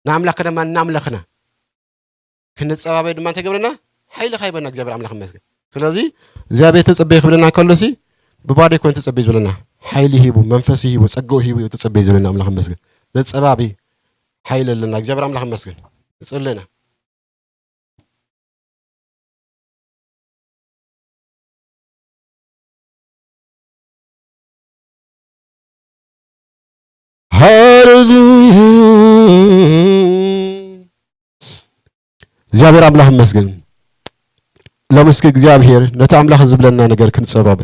ንኣምላኽ ድማ እናምለኽና ክንጸባበ ድማ እንታይ ገብረና? ሓይሊ ኸኣ ይበና እግዚኣብሔር ኣምላኽ ይመስገን። ስለዚ እግዚኣብሔር ተጸበዩ ክብለና ከሎሲ ብባዶ ኣይኮነ ተጸበዩ ዝብለና። ሓይሊ ሂቡ፣ መንፈስ ሂቡ፣ ጸጋኡ ሂቡ ተጸበዩ ዝብለና ኣምላኽ ይመስገን። ዘጸባቢ ሓይሊ ኣለና። እግዚኣብሔር ኣምላኽ ይመስገን። ንጽለና። ሃሌሉያ። እግዚኣብሔር ኣምላኽ ይመስገን። ሎሚ እስኪ እግዚኣብሔር ነቲ ኣምላኽ ዝብለና ነገር ክንጸባበ፣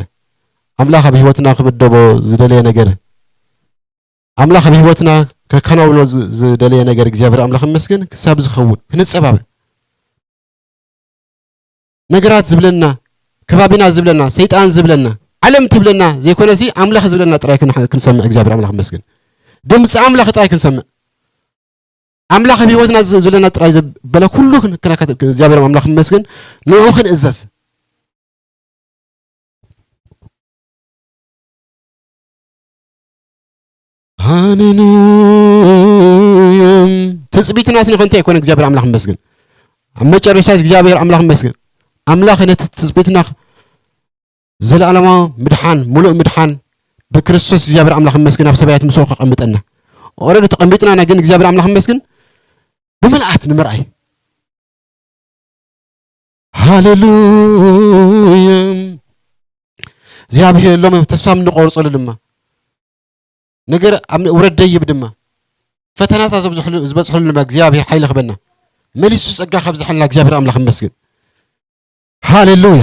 ኣምላኽ ኣብ ህይወትና ክምደቦ ዝደለየ ነገር፣ ኣምላኽ ኣብ ህይወትና ከከናውኖ ዝ-፣ ዝደለየ ነገር እግዚኣብሔር ኣምላኽ ይመስገን ክሳብ ዝኸውን ክንጸባበ። ነገራት ዝብለና፣ ከባቢና ዝብለና፣ ሰይጣን ዝብለና፣ ዓለም ትብለና ዘይኮነሲ ኣምላኽ ዝብለና ጥራይ ክን-፣ ክንሰምዕ እግዚኣብሔር ኣምላኽ ይመስገን። ድምፂ ኣምላኽ ጥራይ ክንሰምዕ። ኣምላኽ ኣብ ህይወትና ዝ-፣ ዝብለና ጥራይ ዘበለ ኩሉ ክን-፣ ክነከት-፣ እግዚኣብሔር ኣምላኽ ይመስገን። ንዕኡ ክንእዘዝ። ሃሌሉያ። ትጽቢትና ስኒ ከንቱ ኣይኮነ፣ እግዚኣብሔር ኣምላኽ ይመስገን። ኣብ መጨረሻ እግዚኣብሔር ኣምላኽ ይመስገን። ኣምላኽ ነቲ ትጽቢትና ዘለኣለማዊ ምድሓን፣ ምሉእ ምድሓን ብክርስቶስ እግዚኣብሔር ኣምላኽ ይመስገን ኣብ ሰማያት ምስኡ ከቐምጠና። ኦረዲ ተቐሚጥና ኢና፣ ግን እግዚኣብሔር ኣምላኽ ይመስገን ብምልኣት ንምርኣይ። ሃሌሉያ። እግዚኣብሔር ሎም ተስፋ እንቆርጸሉ ድማ ነገር ኣብ ውረድ ደይብ ድማ ፈተናታት ዝበዝሕሉ ድማ እግዚኣብሔር ሓይሊ ክበና መሊሱ ጸጋ ካብዝሐልና እግዚኣብሔር ኣምላኽ ይመስገን። ሃሌሉያ።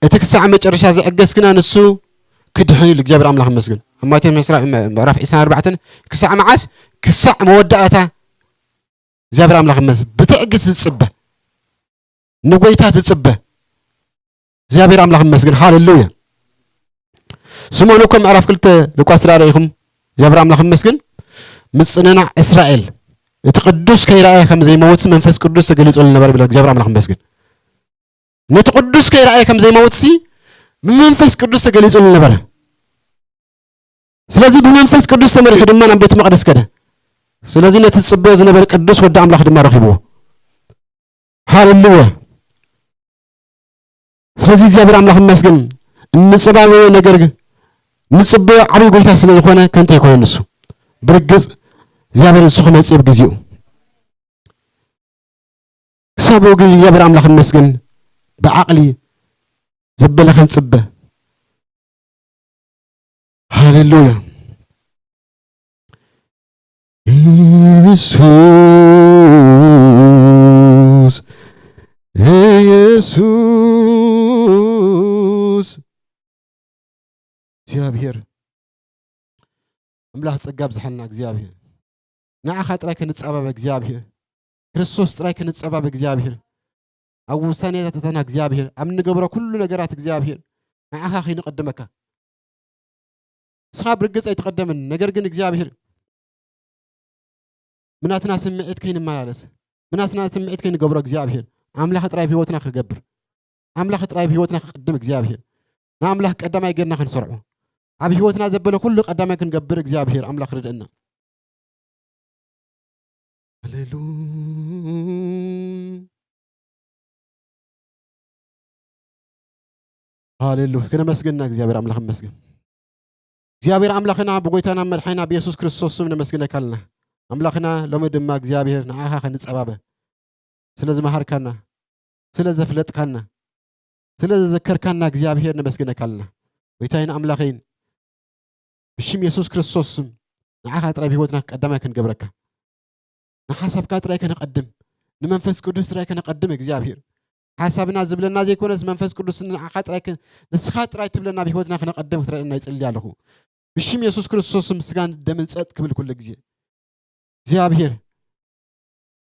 እቲ ክሳዕ መጨረሻ ዝዕገስ ግና ንሱ ክድሕን ኢሉ እግዚኣብሔር ኣምላኽ ይመስገን። ኣብ ማቴዎስ ምዕራፍ ዕስራን ኣርባዕተን ክሳዕ መዓስ? ክሳዕ መወዳእታ እግዚኣብሔር ኣምላኽ ይመስገን። ብትዕግስት ዝጽበ ንጎይታ ዝጽበ እግዚኣብሔር ኣምላኽ ይመስገን። ሃሌሉያ። ስምዑን እኮ ምዕራፍ ክልተ ሉቃስ ትራእረ ኢኹም እግዚኣብሔር ኣምላኽ ይመስገን። ምጽንናዕ እስራኤል እቲ ቅዱስ ከይረኣየ ከም ዘይመውት መንፈስ ቅዱስ ተገሊጹሉ ነበረ ብለ እግዚኣብሔር ኣምላኽ ይመስገን። ነቲ ቅዱስ ከይረኣየ ከም ዘይመውትሲ ብመንፈስ ቅዱስ ተገሊጹሉ ነበረ። ስለዚ ብመንፈስ ቅዱስ ተመሪሑ ድማ ናብ ቤተ መቕደስ ከደ። ስለዚ ነቲ ዝጽበዮ ዝነበረ ቅዱስ ወዲ ኣምላኽ ድማ ረኺብዎ። ሃሌሉያ። ስለዚ እግዚኣብሔር ኣምላኽ ይመስገን። እንጽባበዮ ነገር ግን ንጽበዮ ዓብዪ ጎይታ ስለ ዝኾነ ከንቱ ኣይኮነን ንሱ። ብርግጽ እግዚኣብሔር ንሱ ክመጽእ ብግዜኡ ክሳብ ግን እግዚኣብሔር ኣምላኽ ይመስገን ብዓቕሊ ዘበለ ክንጽበ። ሃሌሉያ። ኢየሱስ ኢየሱስ እግዚኣብሔር ኣምላኽ ጸጋ ኣብዝሓልና እግዚኣብሔር ንዓኻ ጥራይ ክንጸባበ እግዚኣብሔር ክርስቶስ ጥራይ ክንጸባበ እግዚኣብሔር ኣብ ውሳኔታት እተና እግዚኣብሔር ኣብ እንገብሮ ኩሉ ነገራት እግዚኣብሔር ንዓኻ ከይንቐድመካ ንስኻ ብርግጽ ኣይትቐደምን። ነገር ግን እግዚኣብሔር ብናትና ስምዒት ከይንመላለስ ብናትና ስምዒት ከይንገብሮ እግዚኣብሔር ኣምላኽ ጥራይ ኣብ ህይወትና ክገብር ኣምላኽ ጥራይ ኣብ ህይወትና ክቕድም እግዚኣብሔር ንኣምላኽ ቀዳማይ ጌርና ክንሰርዖ ኣብ ህይወትና ዘበለ ኩሉ ቀዳማይ ክንገብር እግዚኣብሔር ኣምላኽ ርድእና። ሃሌሉ ሃሌሉ ክነመስግንና እግዚኣብሔር ኣምላኽ መስግን እግዚኣብሔር ኣምላኽና ብጎይታና መድሓይና ብየሱስ ክርስቶስ ስም ነመስግነካ ኣለና ኣምላኽና። ሎሚ ድማ እግዚኣብሔር ንዓኻ ክንጸባበ ስለ ዝመሃርካና ስለ ዘፍለጥካና ስለ ዘዘከርካና እግዚኣብሔር ነመስግነካ ኣለና። ጎይታይን ኣምላኸይን ብሽም የሱስ ክርስቶስ ስም ንዓኻ ጥራይ ብህይወትና ቀዳማይ ክንገብረካ ንሓሳብካ ጥራይ ከነቐድም ንመንፈስ ቅዱስ ጥራይ ከነቐድም እግዚኣብሔር ሓሳብና ዝብለና ዘይኮነስ መንፈስ ቅዱስ ንዓኻ ጥራይ ንስኻ ጥራይ ትብለና ብህይወትና ከነቐድም ክትረድና ይጽሊ ኣለኹ። ብሽም የሱስ ክርስቶስ ስም ስጋን ደምን ጸጥ ክብል ኩሉ ግዜ እግዚኣብሔር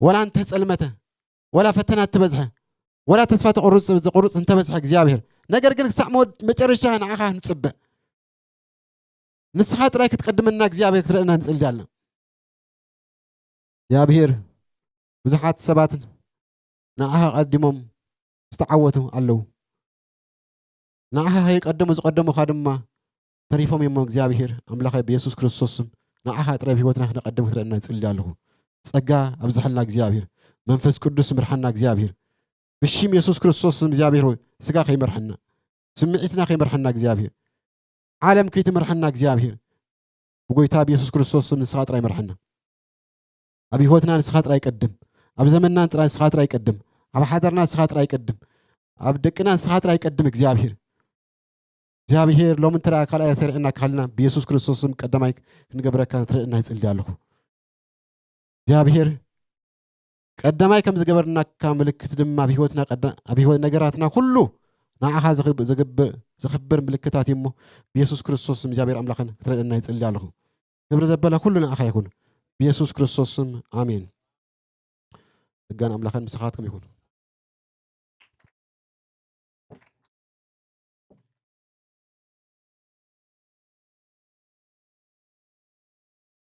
ዋላ እንተጸልመተ ዋላ ፈተና እተበዝሐ ዋላ ተስፋ ተቆርጽ ዘቆርጽ እንተበዝሐ እግዚኣብሔር ነገር ግን ክሳዕ መጨረሻ ንዓኻ ንጽበ ንስኻ ጥራይ ክትቀድመና እግዚኣብሔር ክትረአና ንጽሊ ኣለና። እግዚኣብሔር ብዙሓት ሰባት ንዓኻ ቀዲሞም ዝተዓወቱ ኣለዉ። ንዓኻ ከይቀደሙ ዝቐደሙኻ ድማ ተሪፎም እሞ እግዚኣብሔር ኣምላኸ ብየሱስ ክርስቶስ ስም ንዓኻ ጥራይ ብህይወትና ክነቐድም ክትረአና ይጽሊ ኣለኹ። ጸጋ ኣብዝሐልና እግዚኣብሔር መንፈስ ቅዱስ ምርሓና እግዚኣብሔር ብሽም የሱስ ክርስቶስ ስም እግዚኣብሔር ሆይ ስጋ ከይመርሐና ስምዒትና ከይመርሐና እግዚኣብሔር ዓለም ከይትመርሐና እግዚኣብሔር ብጎይታ ብየሱስ ክርስቶስ ስም ንስኻ ጥራይ መርሐና። ኣብ ህይወትና ንስኻ ጥራይ ቀድም። ኣብ ዘመንና ጥራይ ንስኻ ጥራይ ቀድም። ኣብ ሓዳርና ንስኻ ጥራይ ቀድም። ኣብ ደቅና ንስኻ ጥራይ ቀድም እግዚኣብሔር። እግዚኣብሔር ሎም እንተ ካልኣይ ኣሰሪዕና ካልና ብየሱስ ክርስቶስ ስም ቀዳማይ ክንገብረካ ትረእና ይጽሊ ኣለኹ። እግዚኣብሔር ቀዳማይ ከም ዝገበርናካ ምልክት ድማ ኣብ ህይወትና ኣብ ህይወት ነገራትና ኩሉ ንዓኻ ዘኽብር ምልክታት እሞ ብየሱስ ክርስቶስ ስም እግዚኣብሔር ኣምላኽን ክትረድና ይጽሊ ኣለኹ። ክብሪ ዘበለ ኩሉ ንዓኻ ይኹን ብየሱስ ክርስቶስ ስም ኣሜን። ጸጋን ኣምላኽን ምሳኻትኩም ይኹን።